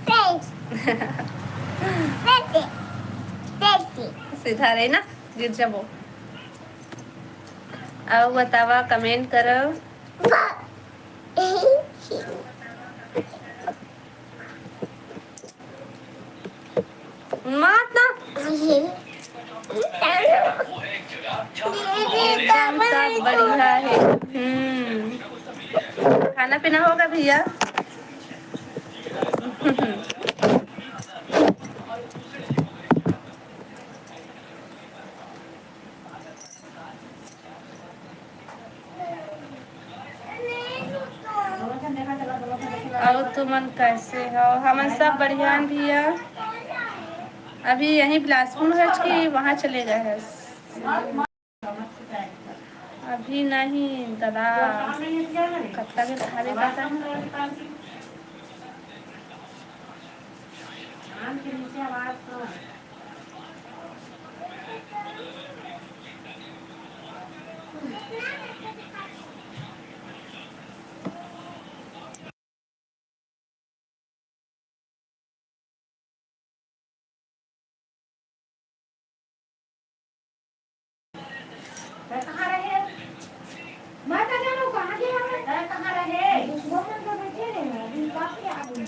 Thanks। सीधा रही ना, गिर जाबो। अउ बतावा, comment करो। मात ना। एकदम सब बढ़िया है। हम्म, खाना पीना होगा भैया? अउ तुमन कैसे हो? हमन सब बढ़िया हन भैया। अभी यहीं बिलासपुर में है कि वहाँ चले गए हैं? अभी नहीं दादा, कत्ता के खाली दादा। मैं कहाँ रहे? मैं तो जानू कहाँ गया है? मैं कहाँ रहे? वो मन तो बैठे रहे, अभी काफी आगे।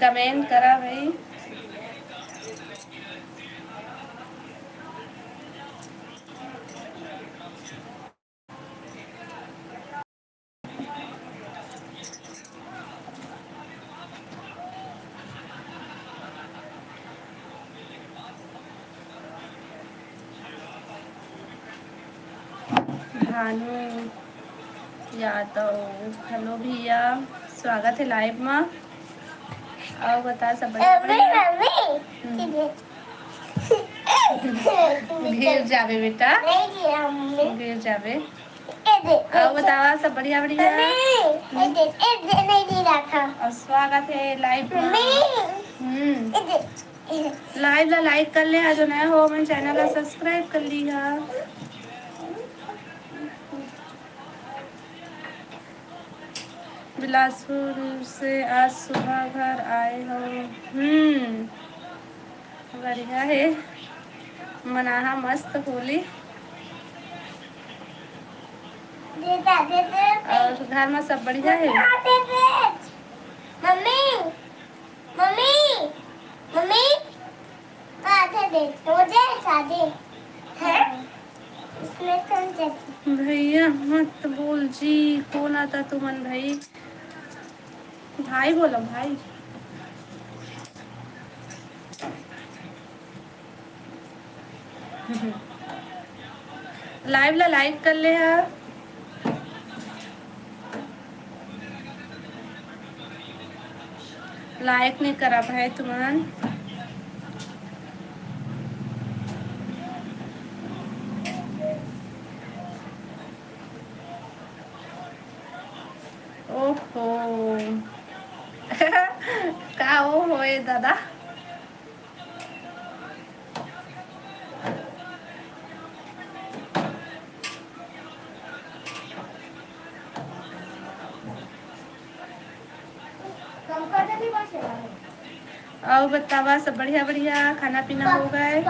Comment करा भाई। भानु यादव, hello भैया, स्वागत है live मा। अउ बता, सब बढ़िया? मम्मी, मम्मी, हम्म। गिर जाबे बेटा, नहीं गिरा मम्मी। गिर जाबे। ए दे, अउ बतावा, सब बढ़िया, बढ़िया? मम्मी, ए दे, ए दे, नहीं गिरा था। अउ स्वागत है live मा। मम्मी। हम्म। ए दे, ए दे। Live ला like कर ले, अउ जो नया हो, हमन channel ला subscribe कर लीहा। बिलासपुर से आज सुबह घर आए हो। हम्म, बढ़िया है, मनाहा मस्त होली। अउ घर में सब बढ़िया है? मम्मी, मम्मी, मम्मी, आधे दे, मुझे आधे। हैं? इसमें कौन सा? भैया मत बोल जी, कौन आता तुमन भाई? भाई बोलो भाई। Live ला like कर ले हा। Like नहीं करा भाई तुमन। ओहो। का ओहो ए दादा? अउ बतावा, सब बढ़िया बढ़िया, खाना पीना हो गए?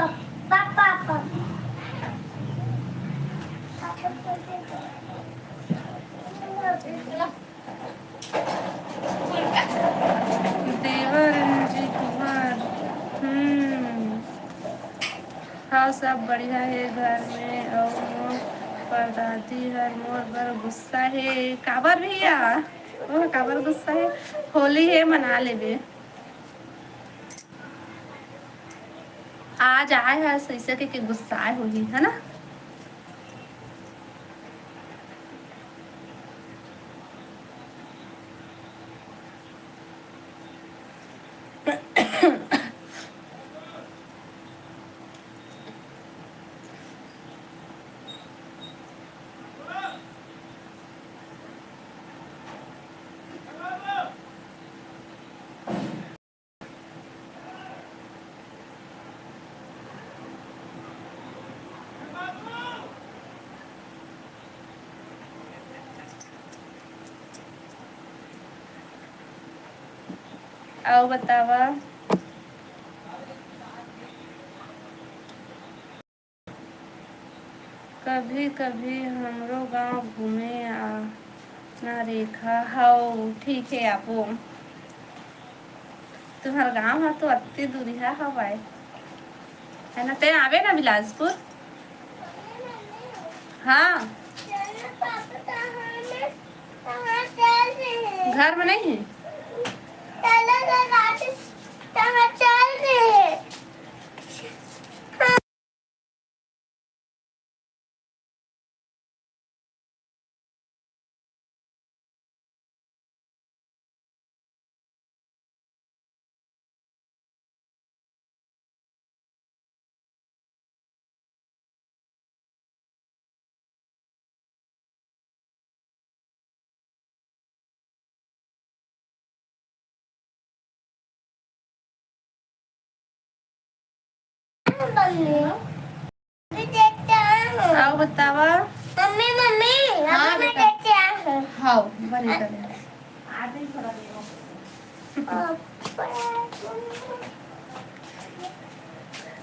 देवर जी, कुमार सब बढ़िया हे घर में, अउ मोर परदादी हर मोर बर गुस्सा हे। काबर भैया? ओह, काबर गुस्सा हे? होली हे, मना लेबे। आज आए हस, अइसे के, के गुस्साए होही, है ना? अउ बतावा। कभी कभी हमरो गांव घूमे आ ना रेखा। हव, ठीक हे, आबो। तुम्हर गांव ह तो अत्ते दूरिहा हवय, है ना? तैं आबे ना बिलासपुर। हाँ। घर में नहीं है। अउ बतावा। मम्मी, मम्मी, हाँ, अभी मैं बेटा। देते आ हूँ। हाँ, बने कर।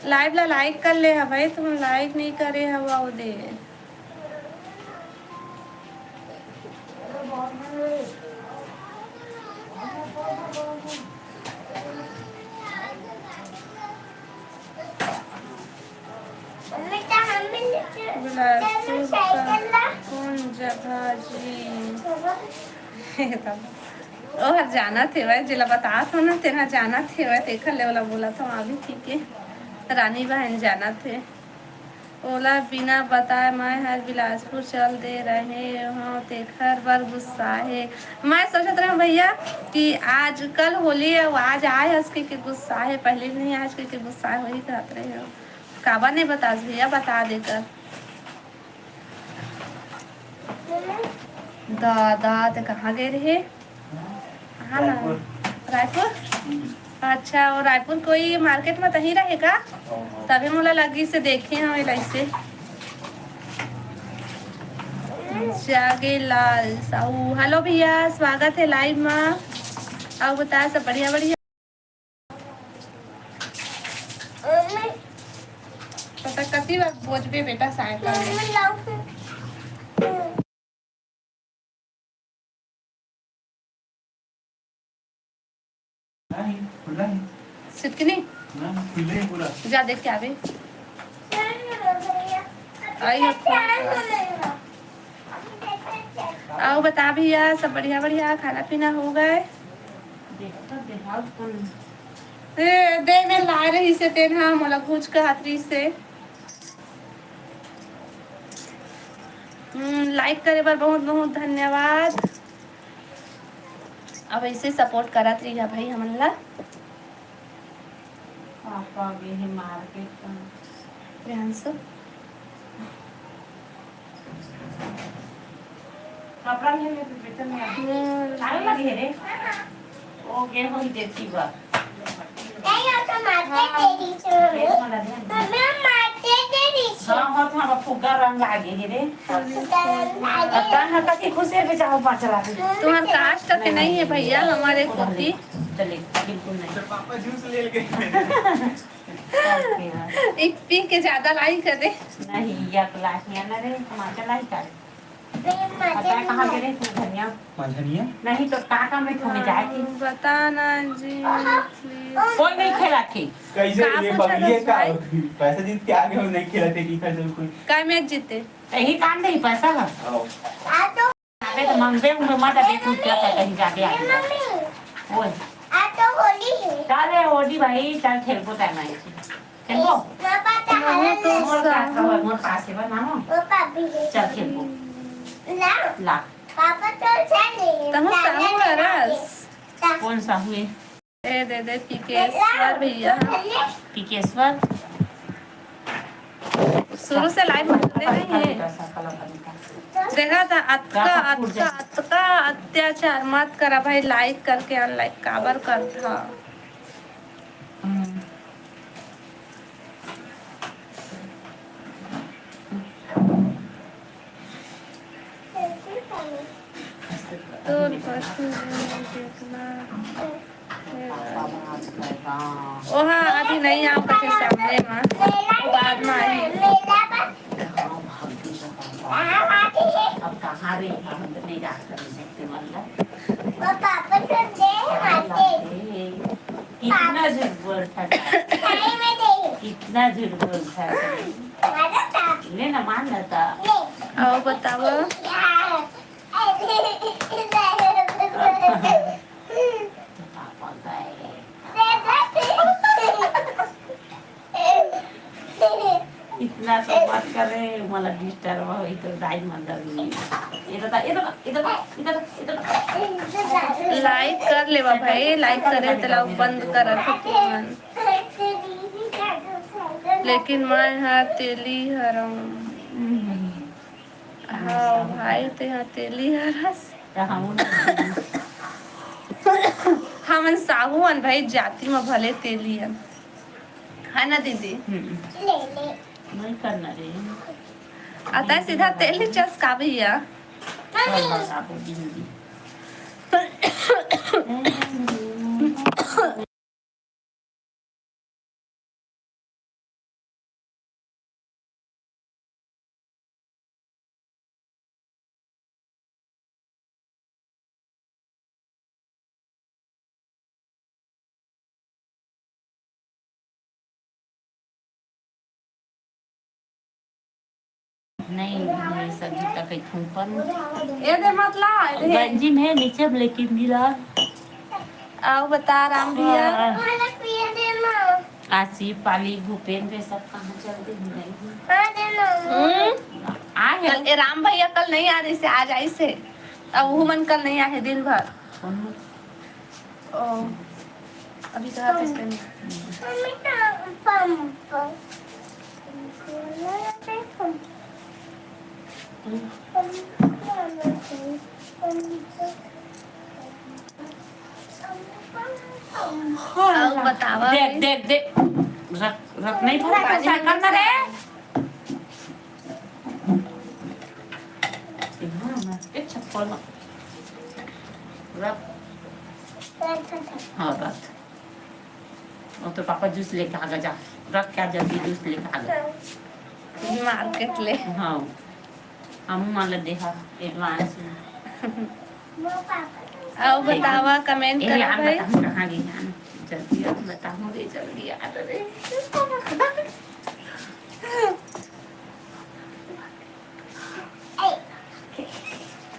Live ला like कर ले हा भाई, तुम like नहीं करे हवा, वो दे। बिलासपुर का कौन जगह जी? ओहर जानत हेवय, जेला बतात हो ना, तेन ह जानत हेवय, तेखर ले ओला बोलत हव, अभी ठीक हे। रानी बहन जानत हे। ओला बिना बताए मैं हर बिलासपुर चल दे रहे हव, तेखर बर गुस्सा हे। मैं सोचत रहेंव भैया कि आज कल होली हे, अउ आज आए हस के, के गुस्सा हे, पहले नहीं आज के, के गुस्सा होही कहत रहे हव। काबर नहीं बतास भैया, बता देकर। दादा, ते कहाँ गए रहे? हाँ ना। रायपुर। रायपुर? अच्छा, वो रायपुर कोई market में तहीं रहे का? हाँ, हाँ। तभी मोला लगी से देखे हव एला इसे। जागे लाल साहू। Hello भैया, स्वागत हे live में। अउ बता, सब बढ़िया, बढ़िया? पता कति बार बोजबे बेटा साइकिल में। नहीं, खुला है। सिटकिनी? ना, खुले है पूरा। जा देख के आवे। आई हो। अउ बता भैया, सब बढ़िया बढ़िया, खाना पीना हो गए? देखो तो देहात कौन? ए, दे में ला रही से तेन हा, मोला घूच के हाथ रही से। हम्म, like करे बर बहुत बहुत धन्यवाद। अब ऐसे support करत रहिया भाई हमन ला। पापा गे हे market का। प्रियांशु। कपड़ा लेने तो बेटा मैं अभी हम्म। आवे लगे रे। ओ गे होई देती बा। नहीं, वो तो मारते हाँ। तेरी से मम्मी। मम्मी, हम मारते तेरी से। हाँ, हाँ, तो हम फुग्गा रंग लागे हे रे। फुग्गा रंग लागे। अब तन हटा के खुशी से जाओ, पाँच लाख। तुम्हार caste के नहीं है भैया, हमारे कुकी। चले, बिल्कुल नहीं। तो पापा जूस ले लेके। एक पी के ज्यादा लाई कर दे। नहीं, या तो लाही है ना रे, टमाटर लाई कर। पता है कहाँ गिरे तू धनिया? मझनिया? नहीं तो काका में ठोमे जाए थी। बता ना जी, please। कोई नहीं खेला थी। कैसे का ये पूछे बगलिए का पैसा जीत के आगे हो, नहीं खेला थे कि खर्च कोई। काय मैच जीते? यही काम नहीं, पैसा है। आओ। अबे तो मंगबे उंगबे मत, अबे तू क्या पता कहीं जाके आ गया। ओए। आज तो होली है। चल रे होली भाई, चल खेलबो तय मैं। खेलबो? पापा तो मोर पास है, मोर पास है, बस मानो। पापा भी है। चल खेलबो। ला। ला। पापा तो चल रहे हैं। तमो साहू हरस। कौन साहू है? ए दे दे पीकेश्वर भैया। पीकेश्वर। शुरू से लाइव में जुड़े नहीं है। देखा था, अतका, अतका, अतका अत्याचार मत करा भाई, लाइक करके अनलाइक काबर करथा। हम्म। तोर पशु में जितना ओहा अभी नहीं आओ कथे सामने मा, बाद मा आही। अब कहाँ रे, हम तो नहीं जा सकते, मतलब। कितना झूठ बोलता था। कितना झूठ बोलता था। ले ना, मान लेता। आओ बताओ। इतना सब मत करे, मला डिस्टर्ब होई तो दाई मंडल में। इधर था, इधर था, इधर था, इधर था, इधर था। लाइक कर लेवा भाई, लाइक करे तेला बंद करत हो तुमन। लेकिन मैं हर तेली हरम। हाँ भाई, ते हा तेली हरस। त हमन हमन साहू अन भाई, जाति म भले तेली अन। है ना दीदी? हम्म। नहीं करना रे। आता सीधा तेली चस का भैया। चल बाबा, दीदी। नहीं, ये सब जूता कहीं थूपन। ये दे मत ला, ये दे। गंजी में नीचे में लेकिन मिला। आओ बता राम भैया। हाँ। आशी, पाली, भूपेंद्र, ये सब कहाँ चल गए? नहीं। हम्म? आए हैं। कल, ए, राम भैया कल नहीं आ रही से, आज आई से। अब वो मन कल नहीं आए दिन भर। कौन? ओ, अभी कहा था इसने? हाँ, बतावा देख, भाई। देख, देख। रख, रख, नहीं भरा, पानी कैसा में करना रे? इतना ना, ये चप्पल ना। रख। हाँ, रख। वो तो पापा जूस लेके आ गया, जा। रख क्या जल्दी जूस लेके आ गया। मार्केट ले। हाँ। हम मान ले देखा, एडवांस में। आओ बतावा, कमेंट ए, करा यार, भाई। बताओ कहाँ गई जान? जल्दी आओ, बताओ रे, जल्दी आ रे।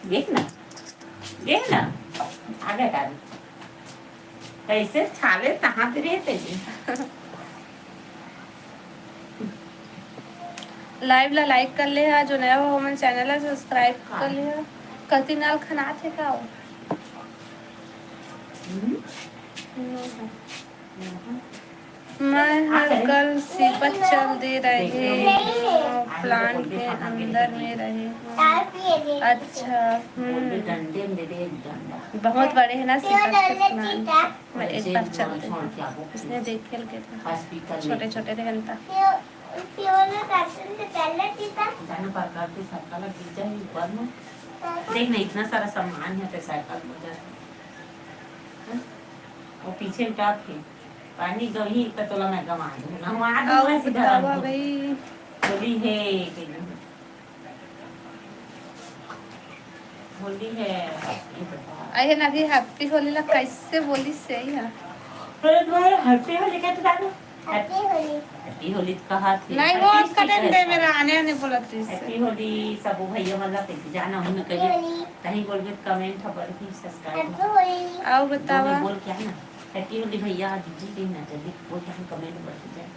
देख ना, देख ना, आ गया गाड़ी। कैसे छाले तहाँ पे रहते जी। लाइव ला लाइक कर ले हा, जो नया हो हमन चैनल ला सब्सक्राइब कर ले हा। कति नाल खनात हे का वो? हम्म। हम्म। मैं हर कल सिपत चल दे रहे, प्लांट के अंदर में रहे। अच्छा, हम्म। बहुत बड़े है ना सिपत के प्लांट। मैं एक बार चल दे। इसने देखे लगे थे। छोटे छोटे रहन ता। देख ना, इतना सारा सामान है, तो साइकिल में जा। हाँ? वो पीछे उठा के पानी गही, तो तोला मैं गवा दूँ। ना, वहाँ दूँ, आओ मैं सीधा बतावा रख दूँ। भाई। बोली, "हे, तेरी।" होली है, ये बता। अरे ना, अभी हैप्पी होली ला कैसे बोली सही है? अरे तुम्हारे हैप्पी होली कहते दादू। हैप्पी होली। हैप्पी होली तो कहा थी। नहीं, वो कट दे, मेरा आने आने बोलत रही से। हैप्पी होली सब भैया मन ला कह के जाना, उन्हें कहिए। कहीं बोल के कमेंट पर ही सब्सक्राइब। हैप्पी होली। आओ बतावा। बोल क्या ना? हैप्पी होली भैया, दीदी के ना जल्दी बोल के कमेंट पर जाए।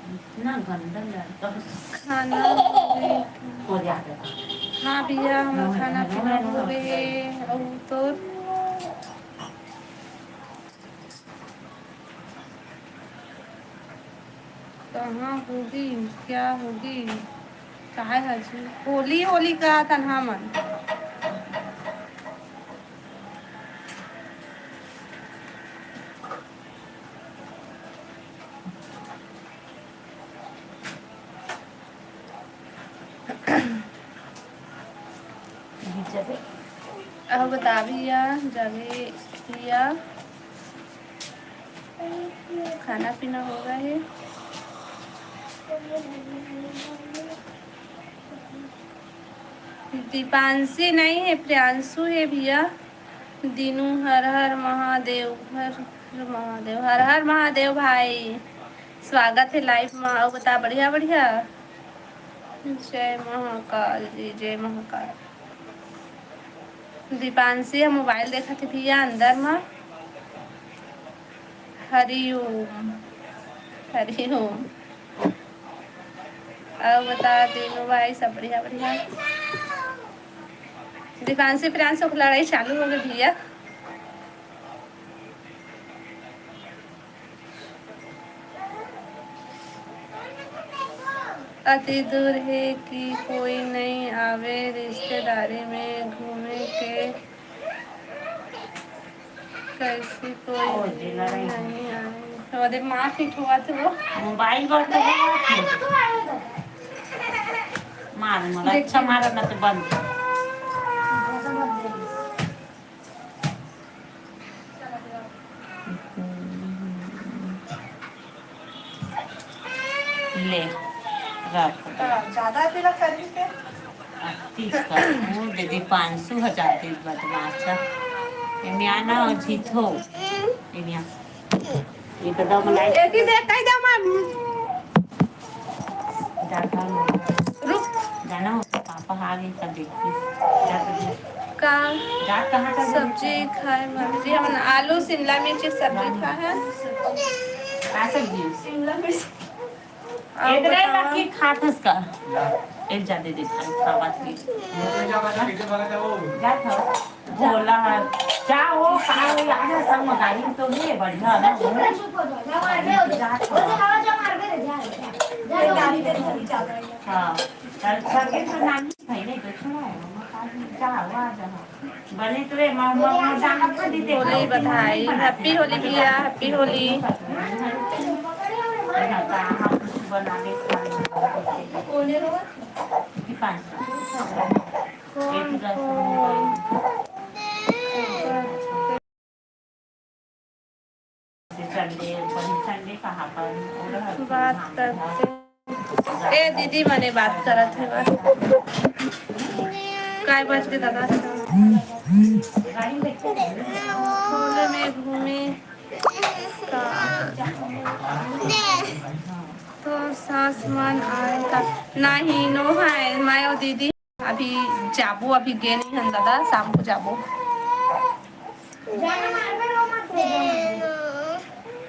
इतना गंदा लड़का। खाना हो गई। हो जाता। हाँ भैया, हमारा खाना पीना हो गए। और तो कहाँ होगी, क्या होगी, काय हजी होली होली का तनहा मन। अहो बता भैया, जाबे भैया, खाना पीना हो गया है। दीपांशी नहीं है, प्रियांशु है भैया। दीनू, हर हर महादेव, हर हर महादेव, हर हर महादेव भाई। स्वागत है लाइव में। अउ बता, बढ़िया बढ़िया। जय महाकाल जी, जय महाकाल। दीपांशी ह मोबाइल देखत हे भैया अंदर म। हरिओम, हरिओम। अउ बता दीनू भाई, सब बढ़िया बढ़िया। दीपांशी प्रियांशु के लड़ाई चालू हो गई भैया। अति दूर हे कि कोई नहीं आवे रिश्तेदारी में घूमे के, कैसे कोई नहीं आए। ओदे माँ ठीक हुआ थे वो। मोबाइल पर तो है। मार, मार, अच्छा मार, ना तो बंद। ले, रख। हाँ, ज्यादा तिलक कर दी थे। तीस का, वो दे दी पाँच सौ, हजार तीस बदमाश है। ये मियाँ ना और जीत हो। ये मियाँ। ये तो दो मलाई। एक ही दे, कह दो मैं। जाता हूँ। रुक। जाना हो तो पापा आ गए तब देखती। जाता हूँ। का जा, कहाँ जाता हूँ? सब्जी खाए मम्मी जी, हम आलू शिमला मिर्च की सब्जी खाए हैं। का सब्जी? शिमला मिर्च। अउ इधर बतावा। बाकी खात हस का? एक जादे दे खाई, खावा थी। जा था। भोला, जा हो, का हो, आज संग गाड़ी तो नहीं है, बढ़िया ना हो। जा था। हाँ, चल, चल, ये तो नानी भाई ने तो सुना है, मम्मा का भी जा हो, आ जा। बने तो रे, म-, म-, म-, जाना पड़ी दे। होली बधाई, हैप्पी होली भैया, हैप्पी होली। बना दे, खाने को। कि पाँच सौ। कौन, कौन? संडे, वही संडे कहाँ पर? बात करते। ए दीदी, मने बात करत हे बा। काय बज के दादा? होले में घूमे का? तो सास मन आए का? नहीं, नो है, मैं और दीदी। अभी जाबो, अभी गे नहीं हन दादा, शाम को जाबो।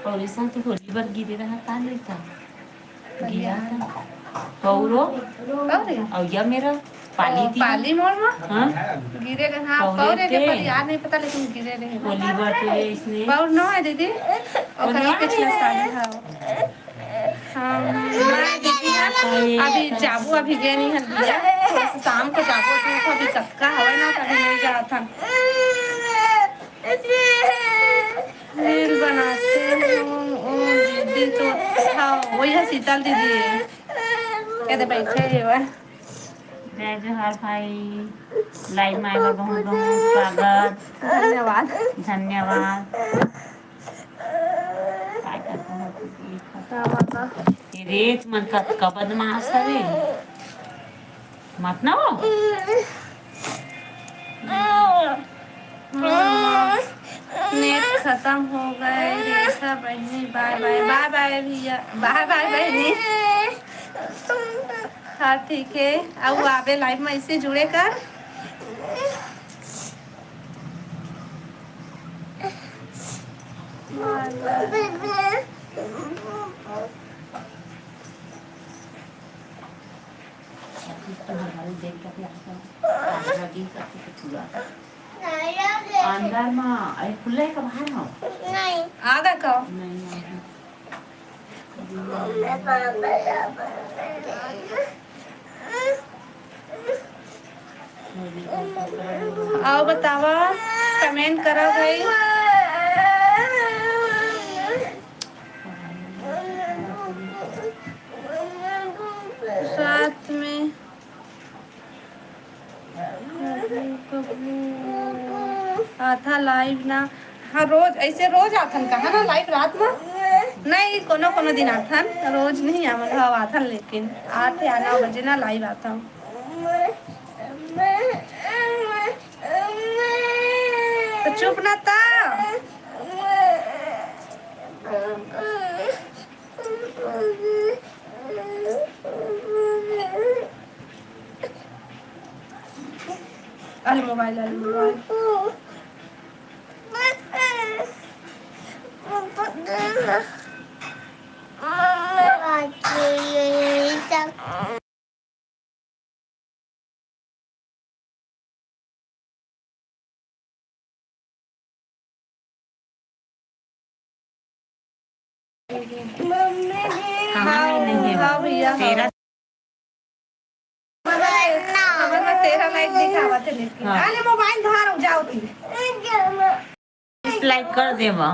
और ऐसा तो होली बर गिरे रहा, का लेता? गिरा था। पौरो? पौरे? और या मेरा पाली ओ, थी। पाली मोर में? हाँ? गिरे रहे, हाँ, पौरे पौरे के ते। पर याद नहीं पता, लेकिन गिरे रहे। होली बर तो ये इसने पौर नो है दीदी? ओकर पिछले साल है। हाँ, मैं दीदी ना, अभी जाबू, अभी गे नहीं हन भैया, थोड़ा सा शाम को जाबू, धूप अभी कतका हवे ना, तभी नहीं जात हन। रील बनाते हो, ओ दीदी तो, हाँ, वही है शीतल दीदी है। ये दे बैठे ही हुआ। जय जोहार भाई, लाइव में आए बर बहुत बहुत स्वागत। धन्यवाद। धन्यवाद। का बात है? ये रेत मन कतका बदमाश हवे। मत ना हो। नेट खत्म हो गए रेखा बहिनी। बाय बाय, बाय बाय भैया, बाय बाय बहिनी। हाँ ठीक है, अब आबे लाइव में ऐसे जुड़े कर। अंदर मा, अरे खुला है का बाहर मा? नहीं। आगा का? नहीं, आगा। अउ बतावा, कमेंट करा भाई। रात में कभू कभू आथा लाइव ना। हाँ, रोज, ऐसे रोज आथन कहा ना लाइव रात में? नहीं, कोनो कोनो दिन आथन, रोज नहीं आवन, हाँ, आथन, लेकिन आठ या नौ बजे ना लाइव आथन। तो चुप ना ता। अरे मोबाइल, अरे मोबाइल। कहाँ में नहीं है? हाँ भैया, हाँ। तेरा हमर में तेरह लाइक दिखावत है, लेकिन हाँ। अरे मोबाइल धर जाओ तुम। डिसलाइक कर देवा।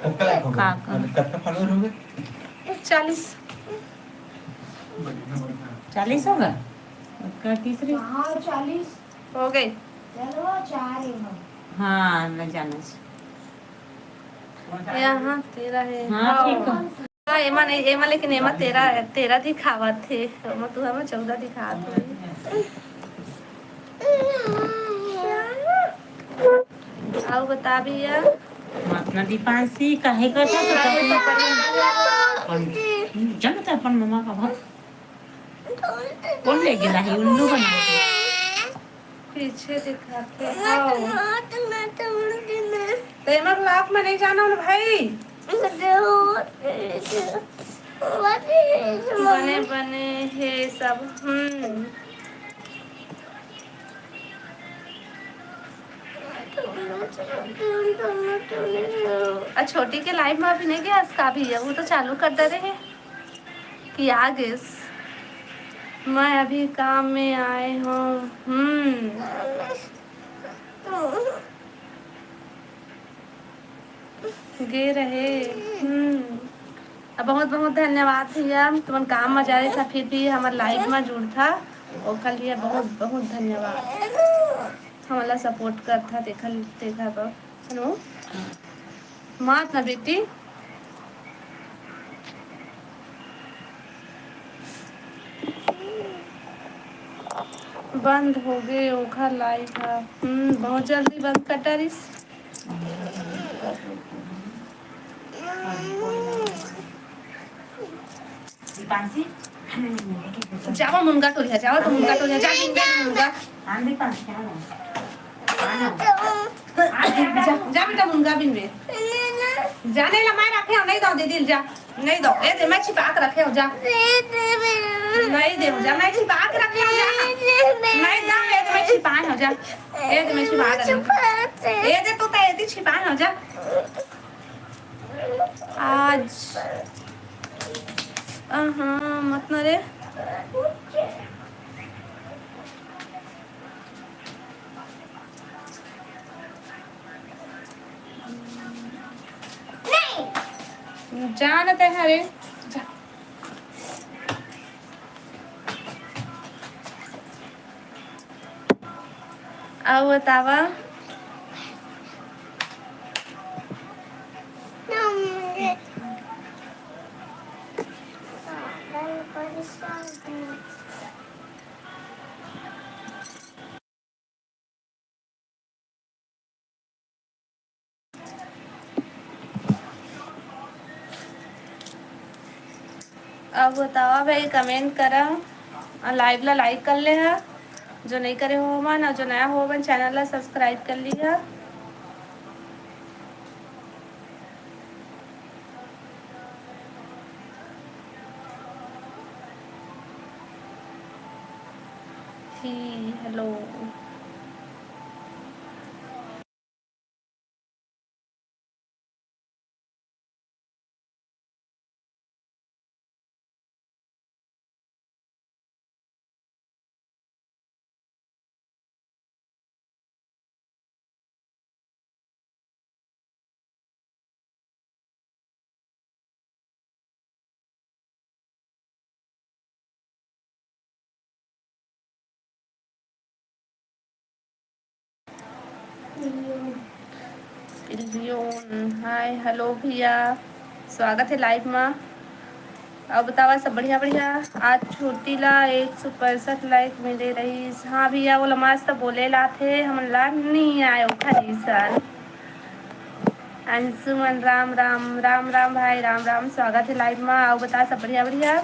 कतका लाइक हो गए? का, का? मतलब, कतका फॉलोअर हो गए? चालीस। चालीस हो गए? ओकर तीसरी। हाँ, चालीस। हो गए। चलो, चार ही हो। हाँ, मैं जाना चाहिए। यहाँ तेरह है। हाँ, हाँ। ठीक है। हाँ, एमा नहीं, एमा लेकिन एमा तेरह, तेरह दिखावत हे, ओमा तुहर में चौदह दिखात हे। अउ बता भैया। मत ना दीपांशी, काहे करत हस? अपन, जानत अपन ममा का भाव। कौन ले गेला है उल्लू बना के? पीछे दिखाते हो। तो एमा ब्लॉक में नहीं जाना ना भाई। बने बने हे सब। हम्म। आ छोटी के लाइव में अभी नहीं गया इसका भी, वो तो चालू कर दे रहे हैं। कि आ गेस। मैं अभी काम में आए हूँ। हम्म। गे रहे। हम्म। अब बहुत बहुत धन्यवाद भैया, तुमन काम में जा रहे था, फिर भी हमर लाइव में जुड़ था, ओकर लिए बहुत बहुत धन्यवाद। हमला सपोर्ट करथा, देखा, देखा तो। हेलो। मात ना बेटी। बंद हो गए ओखर लाइव ह। हम्म, बहुत जल्दी बंद कर डारिस। दीपांशी, जावा मुनगा टोरिया, जावा तो मुनगा टोरिया, जा बिन दे मुनगा। आन दीपांशी, आन। आन। जा, जा बेटा मुनगा बिन में। जा, नहीं ला, मैं रखे हूँ, नहीं दो दीदी, जा। नहीं दो, ए दे, मैं छिपा के रखे हूँ, जा। नहीं दे, जा, मैं छिपा के रखे हूँ, जा। नहीं दो, ए दे, मैं छिपाए हूँ, जा। ए दे, मैं छिपा के रखे हूँ। ए दे, तू तो ए दे छिपाए हूँ, जा। आज, अहाँ, मत न रे। जानते हैं रे। जा। अउ बतावा। बतावा भाई, comment करा और live ला like कर ले हा, जो नहीं करे हो मन, और जो नया हो मन channel ला subscribe कर लिहा। जी, hello। Hi, hello भैया, स्वागत है live मा। अउ बतावा सब बढ़िया बढ़िया। आज छोटी ला एक सौ पैंसठ like मिले रहिस। हाँ भैया, वो ला मस्त बोले लाथे, हमन ला नहीं आए ओखर जइसन। अंशुमन राम राम, राम राम भाई, राम राम, स्वागत है live मा। अउ बता सब बढ़िया बढ़िया।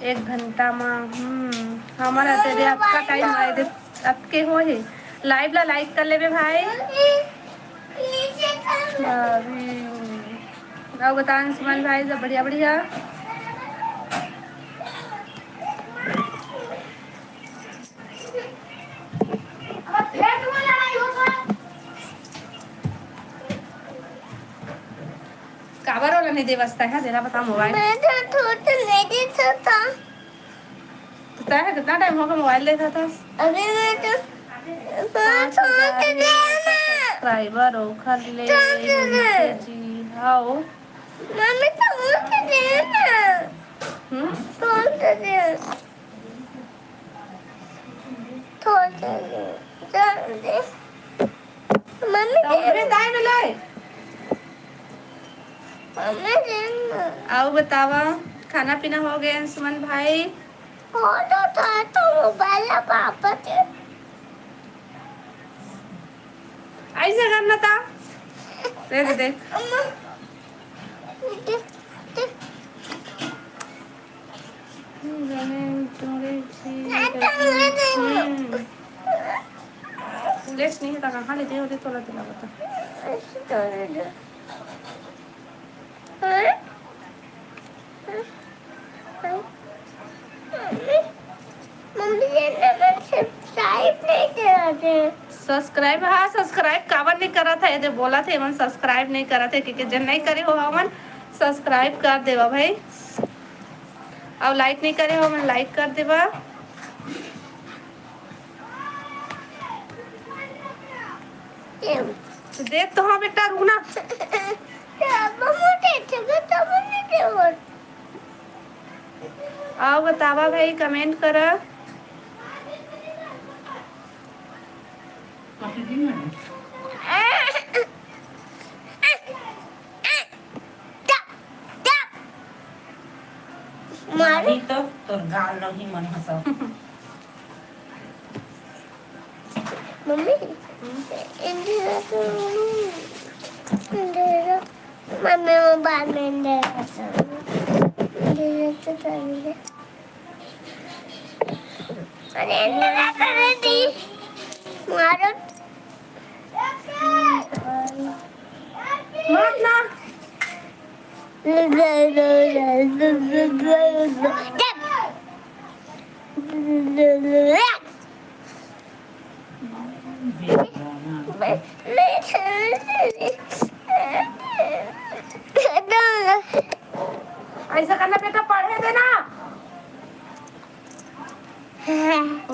एक घंटा मा, हम्म, हमारा तेरे आपका time आए दे, आपके हो है। Live ला like कर लेबे भाई। अभी अउ बता अंशुमन भाई सब बढ़िया बढ़िया। काबर वाला नहीं देवस्ता है, जरा बता mobile। मैं तो थोड़ा नहीं दे सकता। तो तय है, कितना time होगा mobile देखा था? अभी मैं तो, मैं पाँच हजार तो दे ना। Subscriber ओखर ले तो दे। जी, हाओ। मम्मी तो दे ना। हम्म? तो दे। थोड़ा सा दे। मम्मी तो दे। उठबे ताय न लाए। मम्मी दे ना। अउ बतावा, खाना पीना हो गए अंशुमन भाई? हो तो था तो mobile ला पापा के। ऐसा करना था। दे दे, देख। अम्मा। दे, दे। हम्म। पुलिस नहीं है, तो कहाँ लेते हो? तोला दिला बता। मम्मी, मम्मी, ये ना मन subscribe नहीं करत हे। Subscribe, हाँ, subscribe काबर नहीं करत हे? ये दे बोलत हे, मन subscribe नहीं करत हे, क्योंकि जन नहीं करे हो, हमन subscribe कर देवा भाई, अउ like नहीं करे हो, मन like कर देवा। देख तो, हाँ बेटा, रुकना। अउ बतावा भाई, comment करा। मारी तो तोर गाल नहीं मन हंसा। मम्मी, हम्म? इंदिरा तो, इंदिरा, मम्मी mobile में इंदिरा तो, इंदिरा तो कर दे। अरे इंदिरा कर दी। मारो। मत ना। ऐसा करना बेटा, पढ़े देना।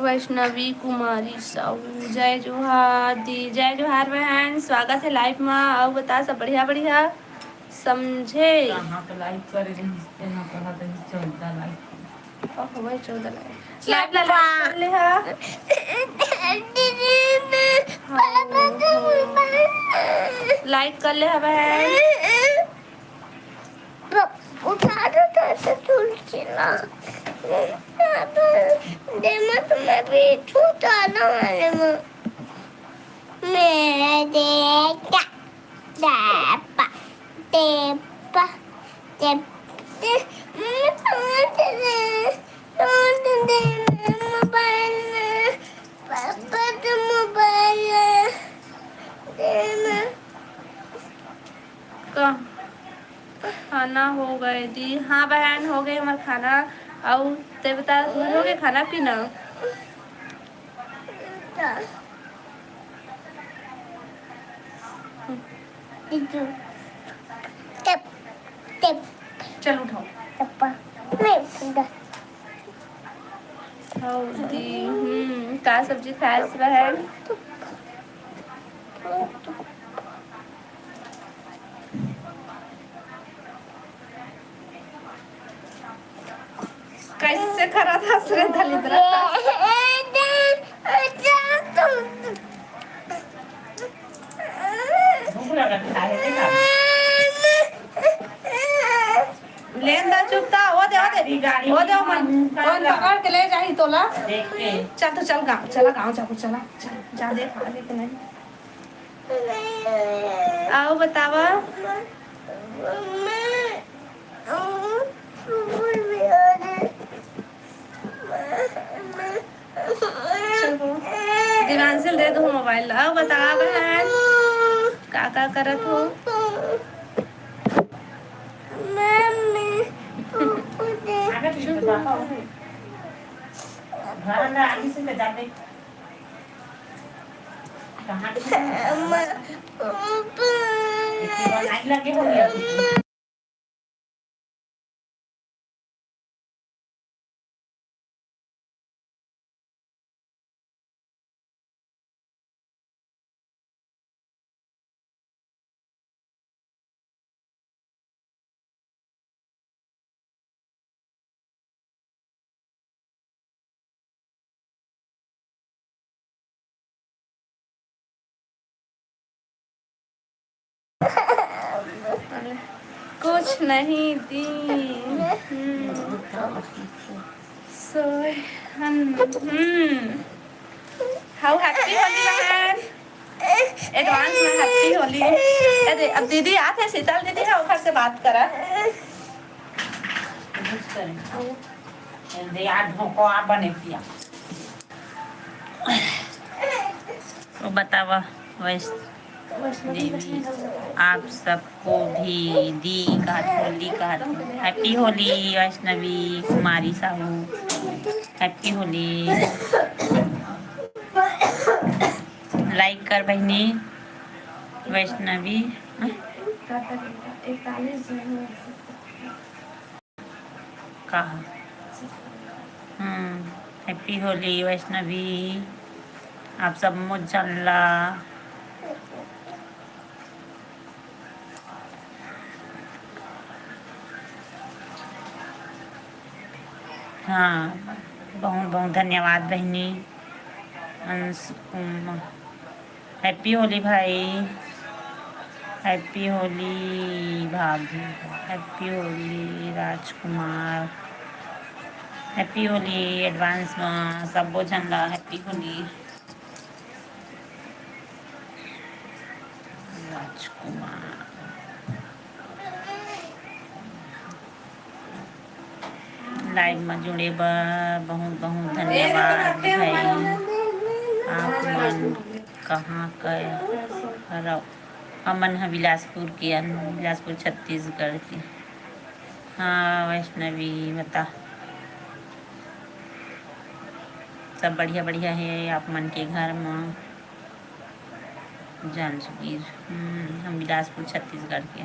वैष्णवी कुमारी साहू, जय जोहार दी, जय जोहार बहन, स्वागत है live मा। अउ बता सब बढ़िया बढ़िया समझे। कहाँ तो like करे रहिस, तेन ह कहत रहिस चौदह like। ओह, वही चौदह like। Like ला like कर ले हा। दीदी ने हाँ, पापा को हाँ। Like कर ले हा बहन। उठा दो तो, तो तुलसी ला। दे मत, मैं भी छूटा ना वाले में। मेरे देखा। देपा, देपा, देप-, दे, मम्मी, फोन दे दे, फोन दे दे, मोबाइल ना, पापा तो मोबाइल ना, दे ना। का? खाना हो गए दी। हाँ बहन, हो गए हमार खाना। अउ ते बता, तुम्हार हो गए खाना पीना? जीजू, टेप, टेप। चल उठाओ। टप्पा। नहीं, उठा। हल्दी, हम्म, का सब्जी खाए से बहन? कैसे खरा था सुरे दलिद्रा? भूख लगत है, देखा। लेन दा चुप था, वो दे, वो दे। गाड़ी वो दे, वो मन। कौन पकड़ के ले जाही तोला? देख के। चल तू चल गाँव, चला गाँव जाबो, चला। चल, जा देख, आगे के नहीं। आओ बतावा। चलो, दिवांशु ल दे दो मोबाइल। आओ बतावा बहन, का का करत हो? आगे पीछे तो पापा हो। घर अंदर आगे से तो जाते। कहाँ के? अम्मा, पापा। इतनी बार लाइन लगे होंगे अभी। कुछ नहीं दी। हम्म। सोहन, हम्म। हाउ हैप्पी होली बहन। एडवांस में हैप्पी होली। ए दे, अब दीदी आत हे, शीतल दीदी हे, ओकर से बात करा। दे यार, धोखो आ बने पिया। तो बतावा वैस-, देवी, आप सबको भी दी कहत होली कहत। हैप्पी होली वैष्णवी कुमारी साहू, हैप्पी होली। लाइक कर बहिनी वैष्णवी। का? हम्म, हैप्पी होली वैष्णवी, आप सब मोर झन ला। हाँ, बहुत बहुत धन्यवाद बहिनी अंशुकुमा। हैप्पी होली भाई, हैप्पी होली भाभी, हैप्पी होली राजकुमार, हैप्पी होली एडवांस में सबो झन ला हैप्पी होली। राजकुमार। लाइव में जुड़े बर बहुत बहुत धन्यवाद भाई। आप मन कहाँ के हरव? हमन ह बिलासपुर के अन, बिलासपुर छत्तीसगढ़ के। हाँ वैष्णवी बता, सब बढ़िया बढ़िया हे आप मन के घर म? जांजगीर। हम्म, हम बिलासपुर छत्तीसगढ़ के।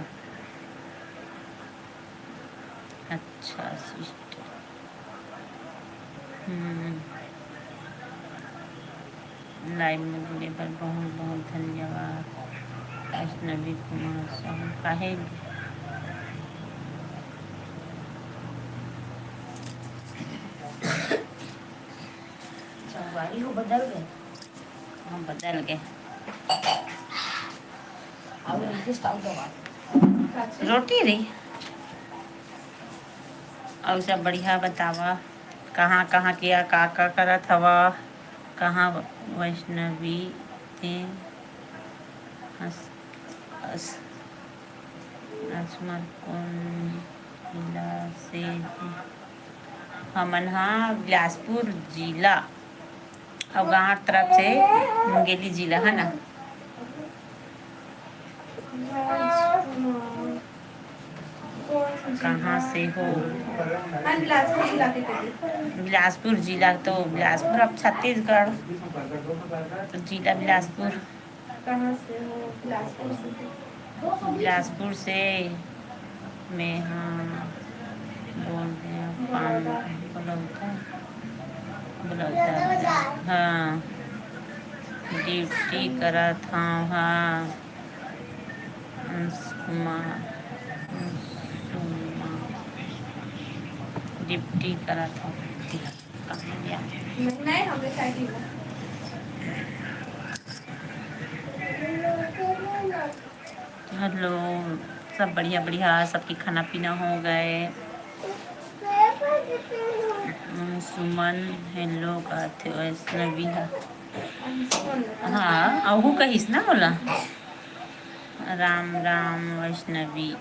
अच्छा सिस्टर। हम्म। लाइव में जुड़े बर बहुत बहुत धन्यवाद। वैष्णवी कुमार साहू काहे संगवारी हो बदल गए। हाँ, बदल गए। रोटी रही। अउ सब बढ़िया बतावा, कहाँ कहाँ के या का का करत हवा, कहाँ वैष्णवी ते हस, हस, असमर कौन जिला से हमन हा बिलासपुर जिला अउ गांव तरफ से मुंगेली जिला है ना। कहाँ से हो? हाँ, बिलासपुर जिला के कहिए। बिलासपुर जिला तो बिलासपुर, अब छत्तीसगढ़, तो जिला बिलासपुर। कहाँ से हो? बिलासपुर से। बिलासपुर से। मैं, हाँ, बोल रहे हैं, काम, बलौदा। बलौदा। बलौदा, हाँ। ड्यूटी करत हव, हाँ। अंशुमा, अंशुमा, ड्यूटी करत हव। कहाँ गया? नहीं, हमरे साइड ही है। हेलो, सब बढ़िया, बढ़िया, सबके खाना पीना हो गए। सुमन हेलो कहथे, वैष्णवी है। हाँ, अहू कहिस ना बोला। राम राम वैष्णवी,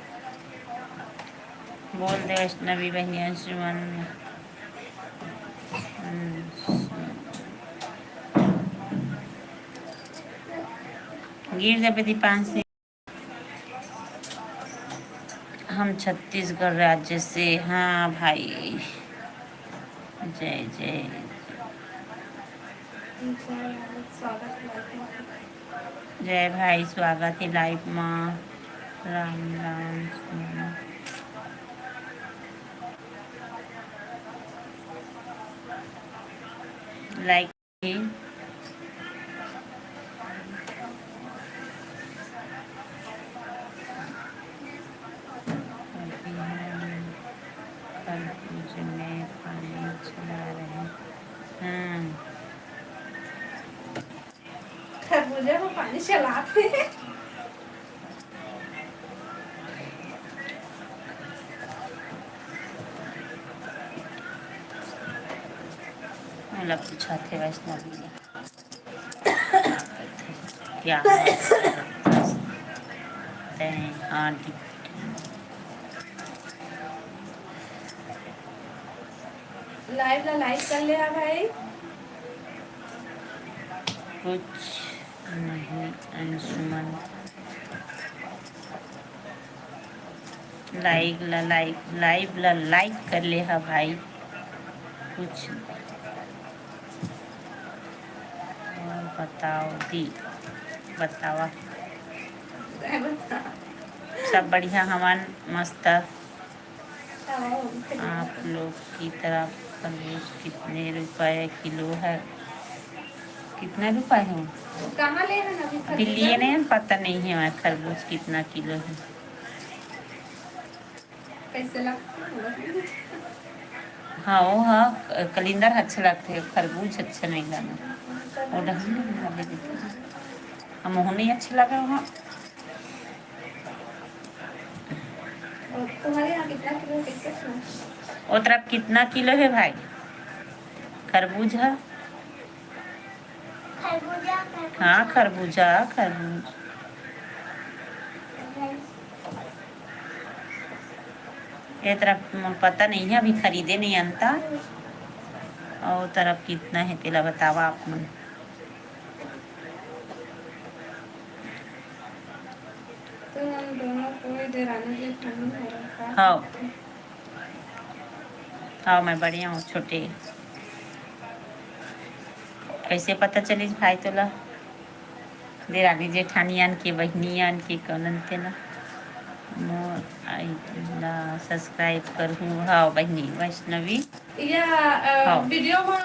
बोल दे वैष्णवी बहनी, अंशुमन। हम्म। गिर जाबे दीपांशी। हम छत्तीसगढ़ राज्य से, हाँ भाई। जय जय। जय भाई, स्वागत है लाइव मा। राम राम। लाइक खरबूजे में पानी चला रहे। हम्म। खरबूजे में पानी चलात हे। मोला पूछत हे वैष्णवी। क्या? तैं, हाँ, लाइव ला लाइक कर ले, हाँ भाई। कुछ नहीं अंशुमन। लाइव ला लाइक, लाइव ला लाइक कर ले हा भाई। कुछ और बताओ दी, बतावा। सब बढ़िया हवन, मस्त। आप लोग की तरफ खरबूज कितने रुपए किलो है? कितना रुपए है? कहाँ ले हन अभी खरबूजा? दिल्ली नहीं, पता नहीं है वहाँ खरबूज कितना किलो है। कैसे लगता है? हाँ, वो हाँ, कलिंदर अच्छा लगता है, खरबूज अच्छा नहीं लगा। वो डहन नहीं लगा, हम वो नहीं अच्छा लगा वहाँ। और तुम्हारे यहाँ कितना किलो, कितने किलो? वो तरफ कितना किलो है भाई खरबूज है? खरबूजा, खरबूजा। हाँ, खरबूजा, खरबूज। ये तरफ मोर पता नहीं है, अभी खरीदे नहीं अंता। और तरफ कितना है, तेला बतावा आप मन। तो हम दोनों कोई देरानी जेठानी हो रहा है। हाँ। हाँ, मैं बढ़िया हूँ छोटे। कैसे पता चलिस भाई तोला? देरानी जेठानी आन के, बहिनी आन के, कौन आन तेला? मोर आई ला subscribe करहूँ। हाँ बहिनी वैष्णवी। या, अ, हाँ। वीडियो मा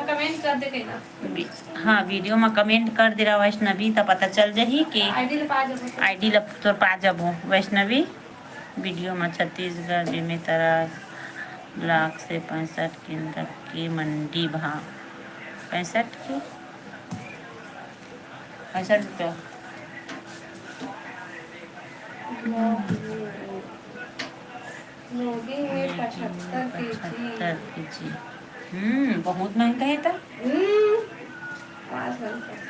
comment कर दे कहिना। वी-, हाँ, वीडियो मा comment कर दे रहा वैष्णवी, त पता चल जाही कि आईडी ला पा जबो। आईडी ला तो पा जबो वैष्णवी। वीडियो मा छत्तीसगढ़ बेमेतरा ब्लॉक से पैंसठ क्विंटल के मंडी भाव। पैंसठ के? पैंसठ रुपया। मोगी में पचहत्तर केजी। पचहत्तर केजी। हम्म, बहुत महंगा है तो। हम्म, पाँच घंटा।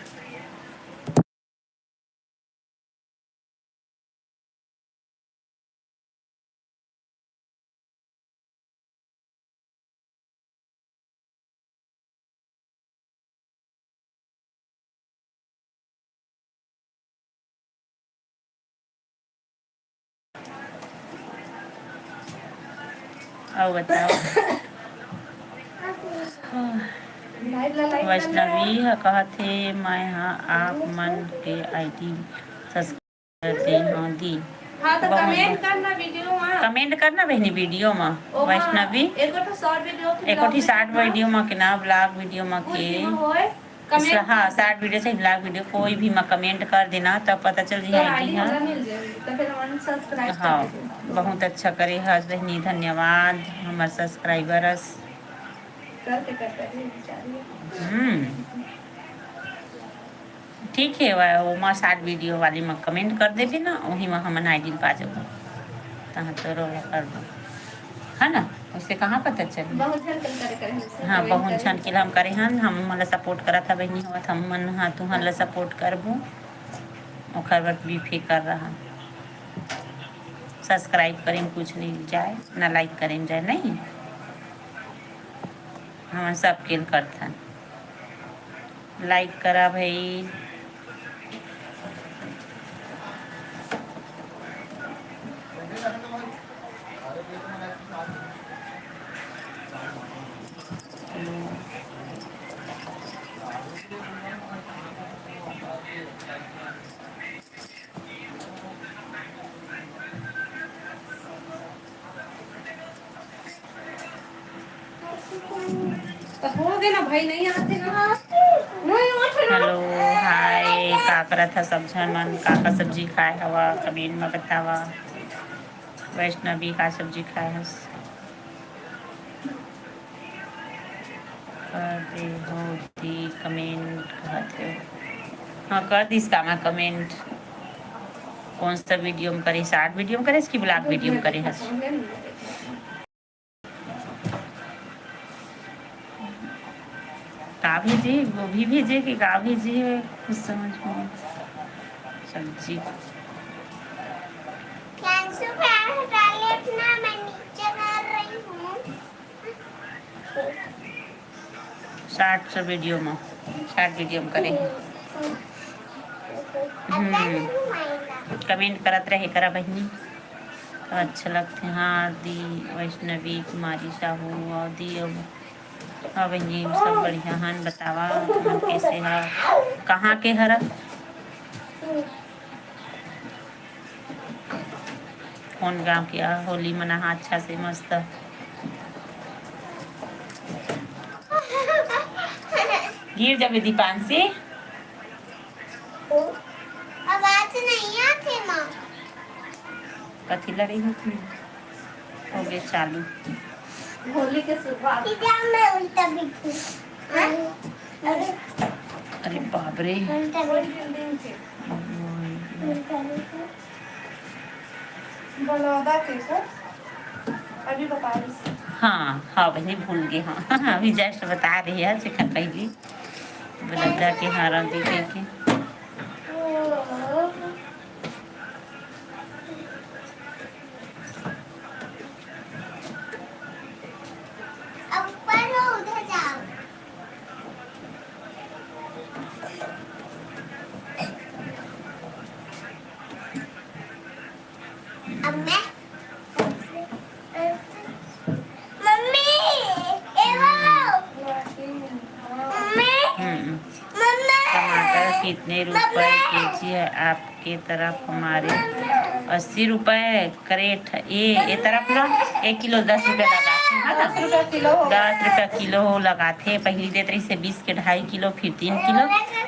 अउ बताओ। वैष्णवी ह कहत हे, "मैं ह आप मन के आईडी सब्सक्राइब कर दे हव दी।" हाँ, तो बहुत कमेंट करना वीडियो में। कमेंट करना बहिनी वीडियो में। ओ हाँ, वैष्णवी, एको ठो शॉर्ट वीडियो के एको ठो शॉर्ट वीडियो में के ना, ब्लॉग वीडियो में के। हाँ, शॉर्ट वीडियो चाहे ब्लॉग वीडियो, कोई भी में कमेंट कर देना, तब पता चल जाही आईडी हाँ। हाँ, बहुत अच्छा करे हस बहिनी, धन्यवाद हमर सब्सक्राइबर हस। हम्म, ठीक हे, ओमा शॉर्ट वीडियो वाली में कमेंट कर देबे ना, वही में हमन आईडी पा जाबो, तहाँ तोरो ला कर दो, है ना? उससे कहाँ पता चली? बहुत झन के करे, करे हन, हाँ, बहुत झन के हम करे हन। हम मन ला सपोर्ट करत हा बहिनी होवत, हम मन हा तुहर ला सपोर्ट करबो, ओखर बर बेफिकर रहा। सब्सक्राइब करे में कुछ नहीं जाए, ना लाइक करे में जाए, नहीं, हमन सब के करथन। लाइक करा भाई। तो हो गए ना भाई, नहीं आते ना। हेलो, हाय, का करत ह सब झन मन? का का सब्जी खाए हवा, कमेंट में बतावा। वैष्णवी, का सब्जी खाए हस? कर दे हो दी कमेंट, कहत हे। हाँ, कर दिस का मैं कमेंट। कौन सा वीडियो में करे? शॉर्ट वीडियो में करे कि ब्लॉग वीडियो में करे हस? का भेजे? गोभी भेजे कि का भेजे? कुछ समझ में नहीं। सब्जी। कैंसू पे हटा ले अपना, मैं नीचे कर रही हूँ। शॉर्ट्स वीडियो में, शॉर्ट वीडियो में करे हे। हम्म, कमेंट करत रहे करा बहिनी, तो अच्छा लगथे। हाँ दी, वैष्णवी कुमारी साहू, अउ दी, अउ, हाँ बहिनी, सब बढ़िया हन। बतावा, तुमन कैसे हा, कहाँ के हरा? कौन गांव के आ? होली मनाहा अच्छा से मस्त। गिर जाबे दीपांशी। आवाज नहीं आथे माँ। कथी लड़ाई होत हे? हो गए चालू। होली के शुरुआत। इधर मैं उल्टा बिठू। हाँ? अरे बाप रे। उल्टा बिठू। उल्टा बिठू। बलौदा के सर, अभी बता रही थी। हाँ, हाँ बहिनी, भूल गए। हाँ, अभी जस्ट बता रही है, चिकन पहली बलौदा के, हाँ, रांधी के, के। अब ऊपर हो, उधर जाओ। अब मैं, मम्मी, ये लो। मम्मी, हम्म। मम्मी, टमाटर कितने रुपए मम्मी। केजी है आपके तरफ? हमारे अस्सी रुपए करेट। ये, ये तरफ लो, एक किलो दस रुपया लगाथे, है ना? दस रुपया किलो हो। दस रुपया किलो हो लगाथे। पहली देत रहिसे बीस के ढाई किलो, फिर तीन किलो,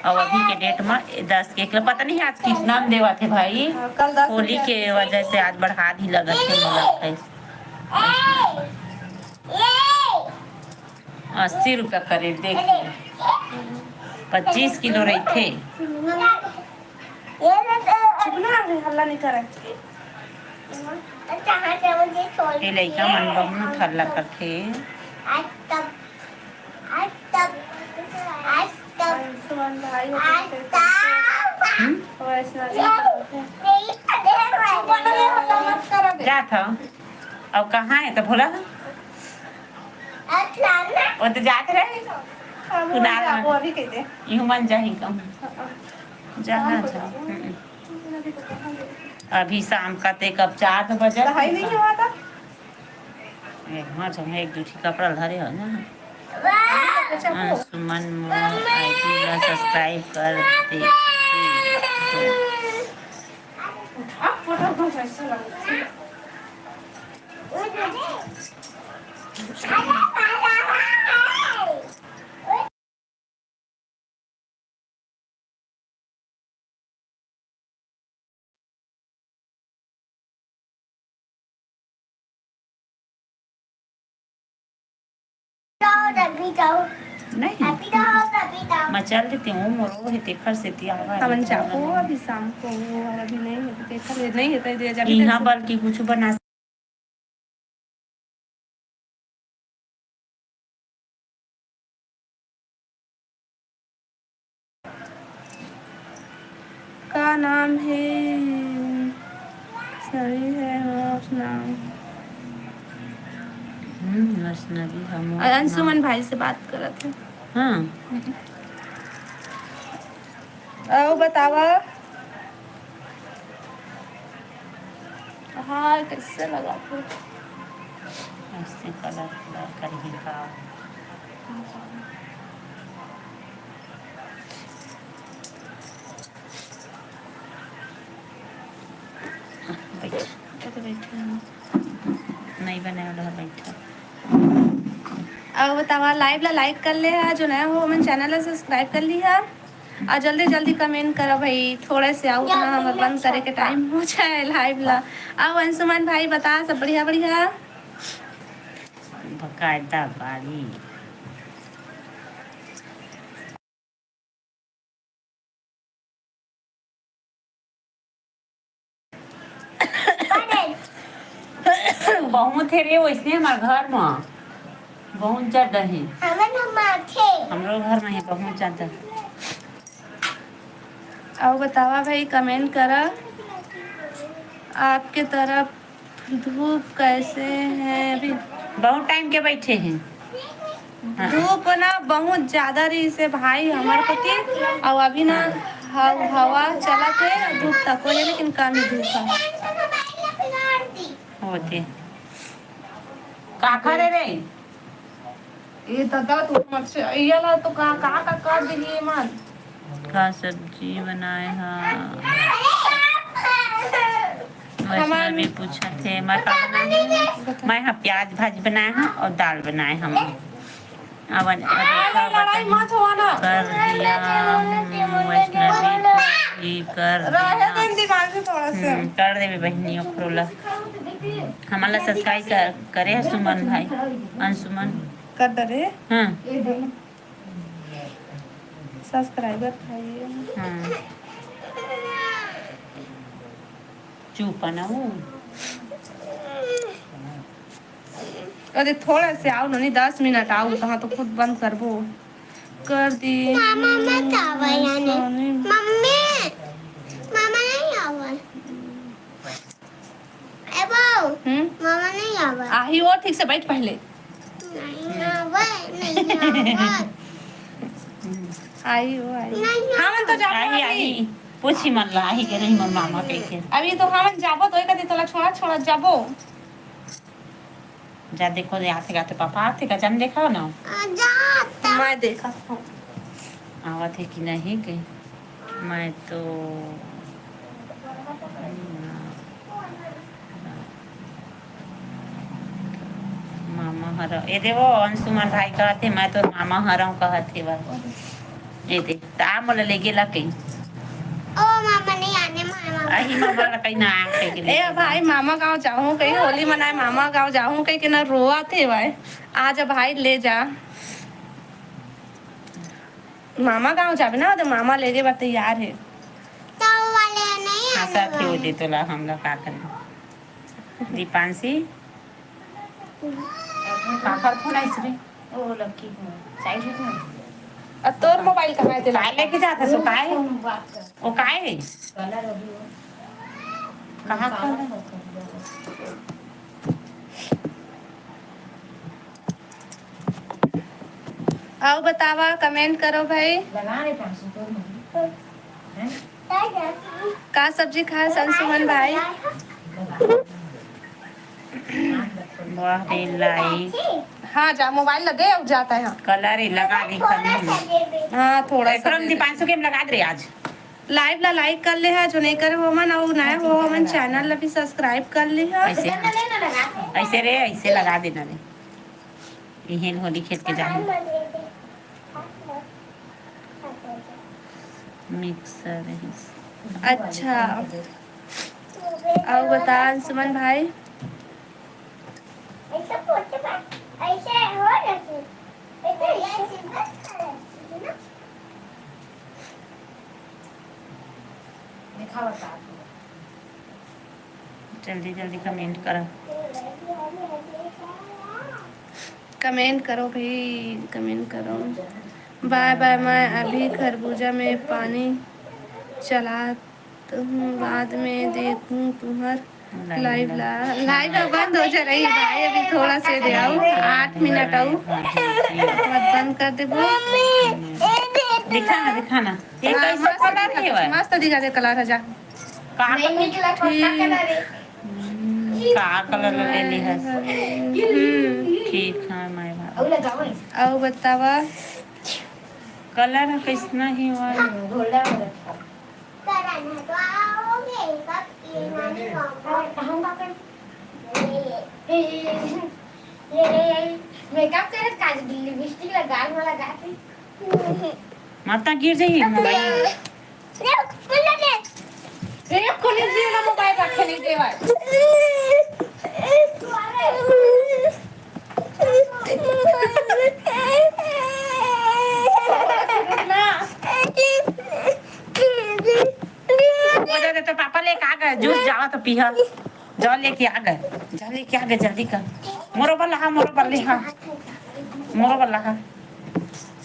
और अभी के डेट में दस के एक किलो। पता नहीं आज कितना में देवत हे भाई। हाँ, कल दस होली रुपया के वजह से आज बढ़ा दी लगत हे मोला। अस्सी रुपया करेट, देख, पच्चीस किलो रहिथे। चुप ना रे, हल्ला नहीं करे। ये लइका मन बहुत हल्ला करथे। आज तक, आज तक, आज तक, आयुष्मान भाई होते आज थे, तक। हम्म? वैष्णवी होते थे। चुप ना रे, हल्ला मत कर बे। जात हव। अब कहाँ है तो भोला? अच्छा ना। वो तो जात रहे। हम कुनाल जाबो मन। अभी कहते। इहू मन जाही कहूँ। हाँ। जहाँ काम जाओ। करो। हम्म। अभी शाम का ते कब चार बजे। पढ़ाई नहीं हुआ था? ए, हाँ, जब एक दू ठी कपड़ा धरे हो ना। अंशुमन मोर आईडी ला सब्सक्राइब कर दे। नहीं, मैं चल देती हूँ, मोरो है, तेखर से ती आवा हमन जाबो अभी शाम को, अभी नहीं है, तो तेखर ले नहीं है, तो दे जाबे यहाँ कैसे? बल्कि कुछ बना का नाम है? सही है, और नाम? हम्म, वैष्णवी हम और अंशुमन भाई से बात करत है। हाँ। अउ बतावा। हाँ, कैसे लगा फिर? ऐसे कलर कलर करही का? बैठ। ये तो बैठे हैं। नहीं बने वाला है, बैठा। अब बतावा, लाइव ला लाइक कर ले हा, जो नया हो हमन चैनल ला सब्सक्राइब कर ली हा, और जल्दी जल्दी कमेंट करा भाई, थोड़े से आउट ना हमर बंद करे के टाइम हो जाए लाइव ला। अब अंशुमन भाई बता, सब बढ़िया बढ़िया? बकायदा बारी। बहुत हे रे, वैसने हमर घर म बहुत ज्यादा हे। हमरो घर म हे बहुत ज्यादा। अउ बतावा भाई, कमेंट करा, आपके तरफ धूप कैसे है अभी? बहुत टाइम के बैठे हैं। हाँ। धूप ना बहुत ज्यादा रहिस हे भाई हमर कति, अउ अभी ना हव-, हवा चलत हे, धूप तको हे, लेकिन कम ही धूप है। होते। का करे रे? ए दादा, तू मत से, ये ला तो का, का, का कर देही एमन? का सब्जी बनाए हा? वैष्णवी पूछत हे, मैं का बनाए हूँ? मैं हा प्याज भाजी बनाए हूँ और दाल बनाए हूँ। अब अरे, लड़ाई मत हुआ ना। कर दिया हूँ, वैष्णवी को भी कर रहे दिया। दिन दिमाग से थोड़ा सा। हम्म, कर देबे बहिनी ओकरो ला। हमन ला सब्सक्राइब कर, करे हे सुमन भाई, अंशुमन। कर डरे? हाँ। सब्सक्राइबर भाई। हाँ। चुप ना हो। अरे थोड़ा से आओ ना, नहीं, दस मिनट आओ, तहाँ तो खुद बंद करबो। कर दी। मामा मत आवे यानी। सोनी। मम्मी, मामा नहीं आवे। ए बहू, हम्म? मामा नहीं आवे। आही वो, ठीक से बैठ पहले। नहीं आवे, नहीं आवे। आई वो, आई। नहीं आवे। हाँ, मन तो जाबो आही, अभी। आही। पूछी मन ला, आही के नहीं, मन मामा कह के। अभी तो हमन जाबो, तो एक आदि तोला छोड़ा, छोड़ा जाबो। जा देखो, आथे गा तो पापा आथे गा, जम देखा ना। आ, जा, मैं देखा हूँ। आवत हे कि नहीं के? मैं तो मामा हरव। ए दे वो अंशुमन भाई कहत हे, मैं तो मामा हरव कहत हे बा। ए दे, त आ मोला लेगे ला कहीं। ओ मामा नहीं आने, मामा। अही मामा ला कहीं ना आके के ए भाई, मामा गाँव जाहूँ कहीं, होली मनाए मामा गाँव जाहूँ कहीं के ना रोवत हे भाई। आ जा भाई, ले जा। मामा गाँव जाबे ना, तो मामा लेगे बर तैयार हे। तो वाले नहीं आने हंसत हे वो वाले। दे तोला, हमला का करना। दीपांशी, काकर फोन आइस रे? ओ लक्की फोन, साइड में फोन। आ तोर मोबाइल कहाँ हे तेला? काय लेके जात हस, ओ काय? फोन बात कर। ओ काय हे? कलर अभी वो। कहाँ काला कलर? फोन कर दिया। अउ बतावा, कमेंट करो भाई। लगा रे पाँच सौ तोर में। हैं? का सब्जी खास अंशुमन भाई? लगा। वाह रे लाई। हाँ, जा मोबाइल ला दे, अब जाता है। हाँ। कलर ही लगा दी खन्ने में। हाँ, थोड़ा सा एकरम दे दे। दीपांशु के हम लगा दे आज। लाइव ला लाइक कर ले हा, जो नहीं करे हो मन, अउ नया हो मन, चैनल ला भी सब्सक्राइब कर ले हा। ऐसे, ऐसे रे, ऐसे लगा देना रे। इहेल होली खेल के जाही। मिक्सर रहिस। अच्छा, अउ बता अंशुमन भाई। जल्दी जल्दी कमेंट करा। कमेंट करो भाई, कमेंट करो। बाय बाय, मैं अभी खरबूजा में पानी चलात हूँ, बाद में देखूँ तुम्हार लाइव ला। लाइव अब बंद हो जा रही भाई, अभी थोड़ा से दे आओ, आठ मिनट आओ, मत बंद कर दे। दिखा ना, दिखा ना। ये हाँ, कैसे मस्त कलर दिखा है दे, भाई? मस्त दिखा दे कलर है, जा। का नहीं निकला, छोटा कलर है। का कलर ले ली है? हम्म। ठीक है, मैं बाबा। अउ बतावा। कलर कैसना ही हुआ? हाँ, गोल्डन कलर। हम का करें? मेकअप करे, काज लिपस्टिक ला गाल में लगा के। माता गिर जाही मोबाइल। ए, खोले दिए ना मोबाइल रखे नहीं दे भाई। ना। वजह दे तो पापा ले का गए, जूस जावा तो पीहा। जा लेके आ गए, जा लेके आ गए, जल्दी कर। मोरो बल्ला हा, मोरो बल्ले हा, मोरो बल्ला हा।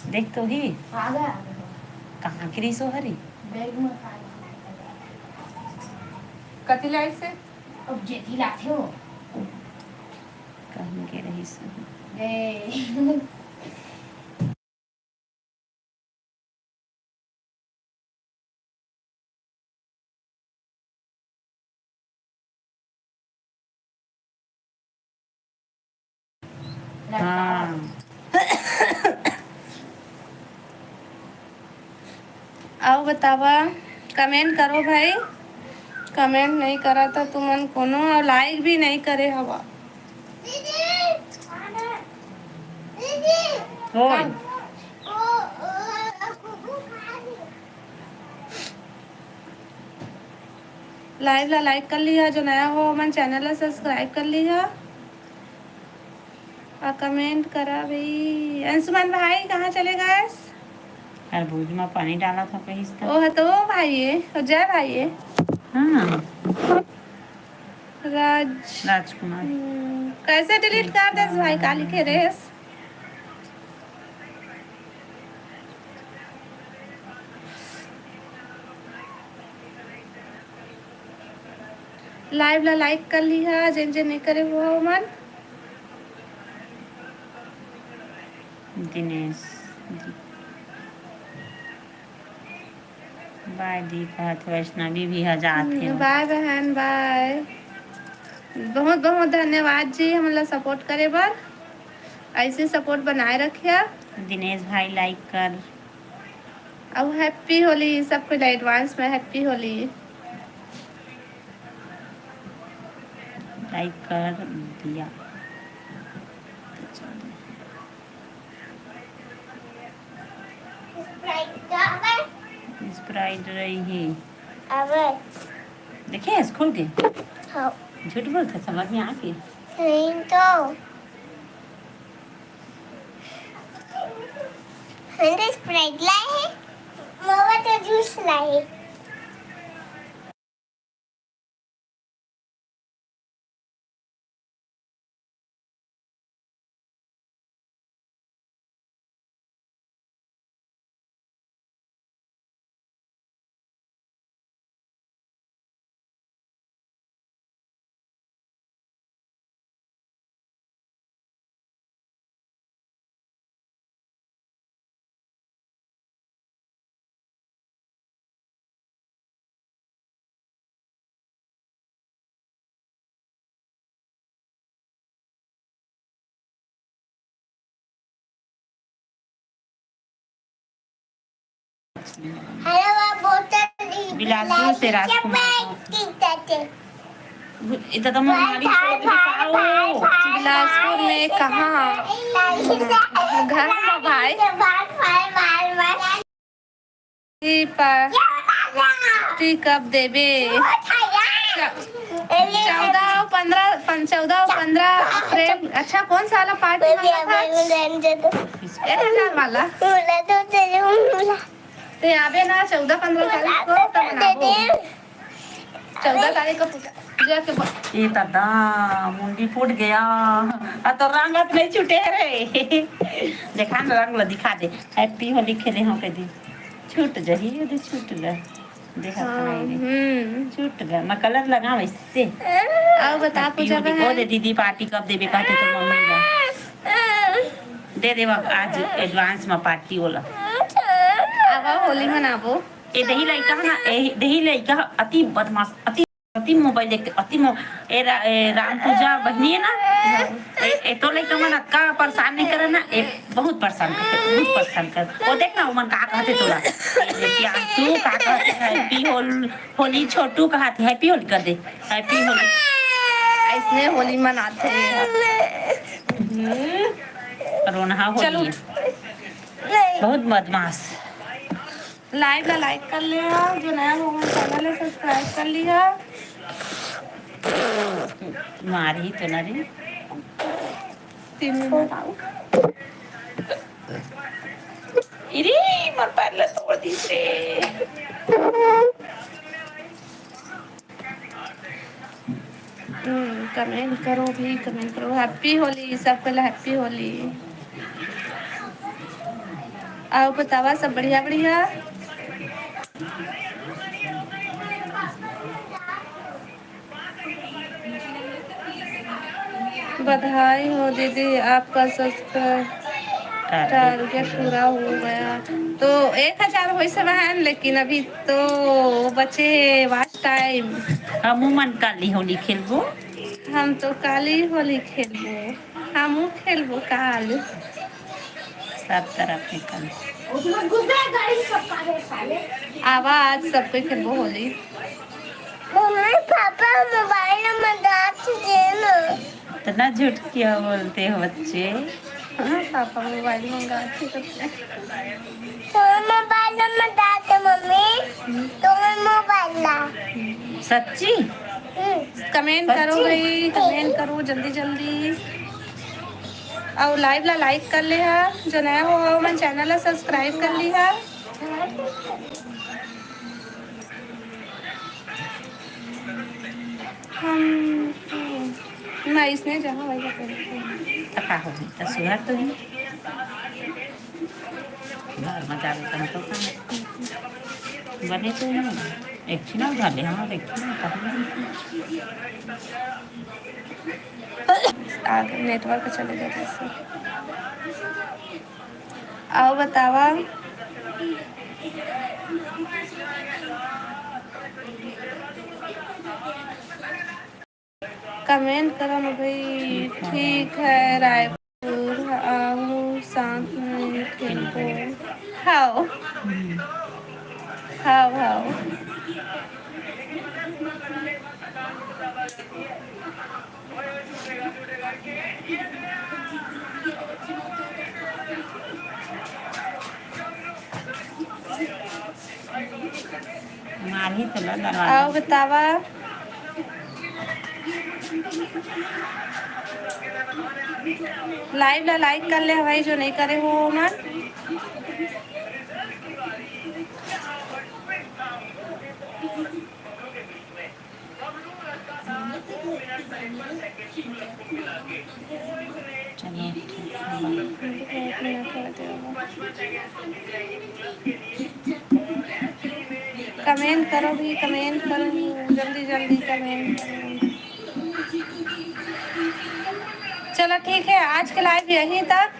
देख तो ही। आ गया। कहाँ गिरी सो हरी? बैग में खा लिया। कति लाई से? अब जेती लाथे हो। कहीं के रही सो। ए। हाँ। अउ बतावा, कमेंट करो भाई, कमेंट नहीं करा तो तुमन कोनो, अउ लाइक भी नहीं करे हवा। ओए। लाइव ला लाइक कर लिहा, जो नया हो मन चैनल ला सब्सक्राइब कर लिहा। आ कमेंट करा भाई। अंशुमन भाई कहाँ चले गए? खरबूज में पानी डाला था कहीं से। ओह तो वो भाई है, वो जय भाई है। हाँ। राज राजकुमार। हम्म, कैसे डिलीट कर देस भाई, का लिखे रेस? लाइव ला लाइक कर लिहा, जेन जेन नहीं करे हुआ मन। दिनेश। बाय दीपक, वैष्णवी भी ह जात हे। बाय बहन, बाय। बहुत बहुत धन्यवाद जी, हमन ला सपोर्ट करे बर। ऐसे सपोर्ट बनाए रखिया। दिनेश भाई, लाइक कर। अउ हैप्पी होली, सब कुछ एडवांस में हैप्पी होली। लाइक कर दिया। स्प्राइट रही है। अबे। देखे है खोल के? हाँ। झूठ बोलता, समझ में आके। नहीं तो। हम तो स्प्राइट लाए हैं, मम्मा तो जूस लाए। बिलासपुर से राजकुमार। इतना तो मोहाली को दिखाओ। बिलासपुर में कहाँ? घर में भाई। पार्टी कब देबे? चौदह और पंद्रह, पन-, चौदह और पंद्रह अप्रैल। अच्छा, कौन सा वाला पार्टी वाला था? एक हजार वाला। ते आबे ना चौदह पंद्रह तारीख को, तब मनाबो। चौदह तारीख को पूजा, पूजा के ब- ए दादा, मुंडी फूट गया। आ तो रंग नहीं छूटे रे। देखा ना, रंग ला दिखा दे। Happy Holi खेले हो कह दी। छूट जही, ये दे छूट गए। देखा हाँ, पाए रे। हम्म। छूट गए। मैं कलर लगाऊं इससे। आओ बता Happy पूजा Holi। बहन। ओ दे दीदी, पार्टी कब देबे कहते तो मम्मी ला। दे दे आज advance में पार्टी वाला। आवा होली मनाबो। ए दही लइका है ना, ए दही लइका अति बदमाश, अति, अति मोबाइल देखते, अति मो-, ए रा-, ए राम पूजा बहनी है ना, ए, ए तो लइका मन अतका परेशान नहीं करे ना, ए बहुत परेशान करते, बहुत परेशान करते। वो देख ना, ओमन का कहते तोला, ए, प्रियांशु का कहते, Happy होल-, होली, छोटू कहते, Happy होली कर दे, Happy होली। ऐसने होली मनाते हैं। हम्म, रोनहा होली चलो। है। बहुत बदमाश। Live ला like कर ले हा, जो नया हो हमारे channel ला subscribe कर लिहा। मारही तो ना रे। तीन मिनट आऊ। इरी, मोर पैर ला तोड़ दीस रे। हम्म, comment करो भी, comment करो। Happy होली, सबके ला Happy होली। आओ बतावा, सब बढ़िया, बढ़िया? बधाई हो दीदी, आपका subscribe target पूरा हो गया। तो एक हजार होइस हे बहन, लेकिन अभी तो बचे हे watch time। हमू मन काली होली खेलबो। हम तो काली होली खेलबो, हमू खेलबो काल। सब तरफ निकल। आवा, आज सबके खेलबो होली। मम्मी, पापा मोबाइल में डांट दे ना। इतना झूठ क्यों बोलते हो बच्चे? हाँ, पापा मोबाइल मंगा के करते हैं। तुम्हें मोबाइल में डांट दे मम्मी, तुम्हें मोबाइल ला। सच्ची? हम्म। Comment करो सच्ची? भाई, comment करो जल्दी जल्दी। अउ live ला like कर ले हा, जो नया हो, हो मन channel ला subscribe कर ली हा। हम, मैं इसने जहाँ वही करें। त का होही, त सुहर तो ही। घर में जावे तन तो काम। बने तो नहीं। एक छिना उठा ले, हाँ, देख। आ गए, network चले गए जैसे। अउ बतावा। Comment करो ना भाई। ठीक है, रायपुर आओ, साथ में खेलबो। हाओ। हाओ, हाओ। मारही तो ला दरवाजा। अउ बतावा। Live ला like कर ले हवय, जो नहीं करे हो ओमन। चलो, ठीक है। Comment करो भी, comment करो, जल्दी जल्दी comment करो। चलो ठीक है, आज के live यहीं तक,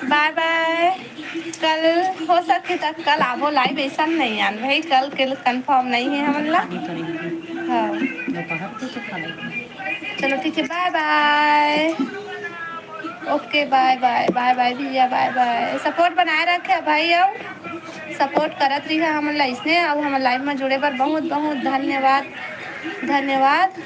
bye bye। कल हो सकथे त कल आबो live, ऐसा नहीं आन भाई, कल के confirm नहीं है हमन ला। हाँ। दोपहर को तो खा लेंगे। चलो ठीक है, bye bye। OK, bye bye, bye bye भैया, bye bye। Support बनाए रखे भाई। अउ सपोर्ट करत रहिहा हमन ला इसने, अउ हमर लाइव में जुड़े बर बहुत बहुत धन्यवाद, धन्यवाद।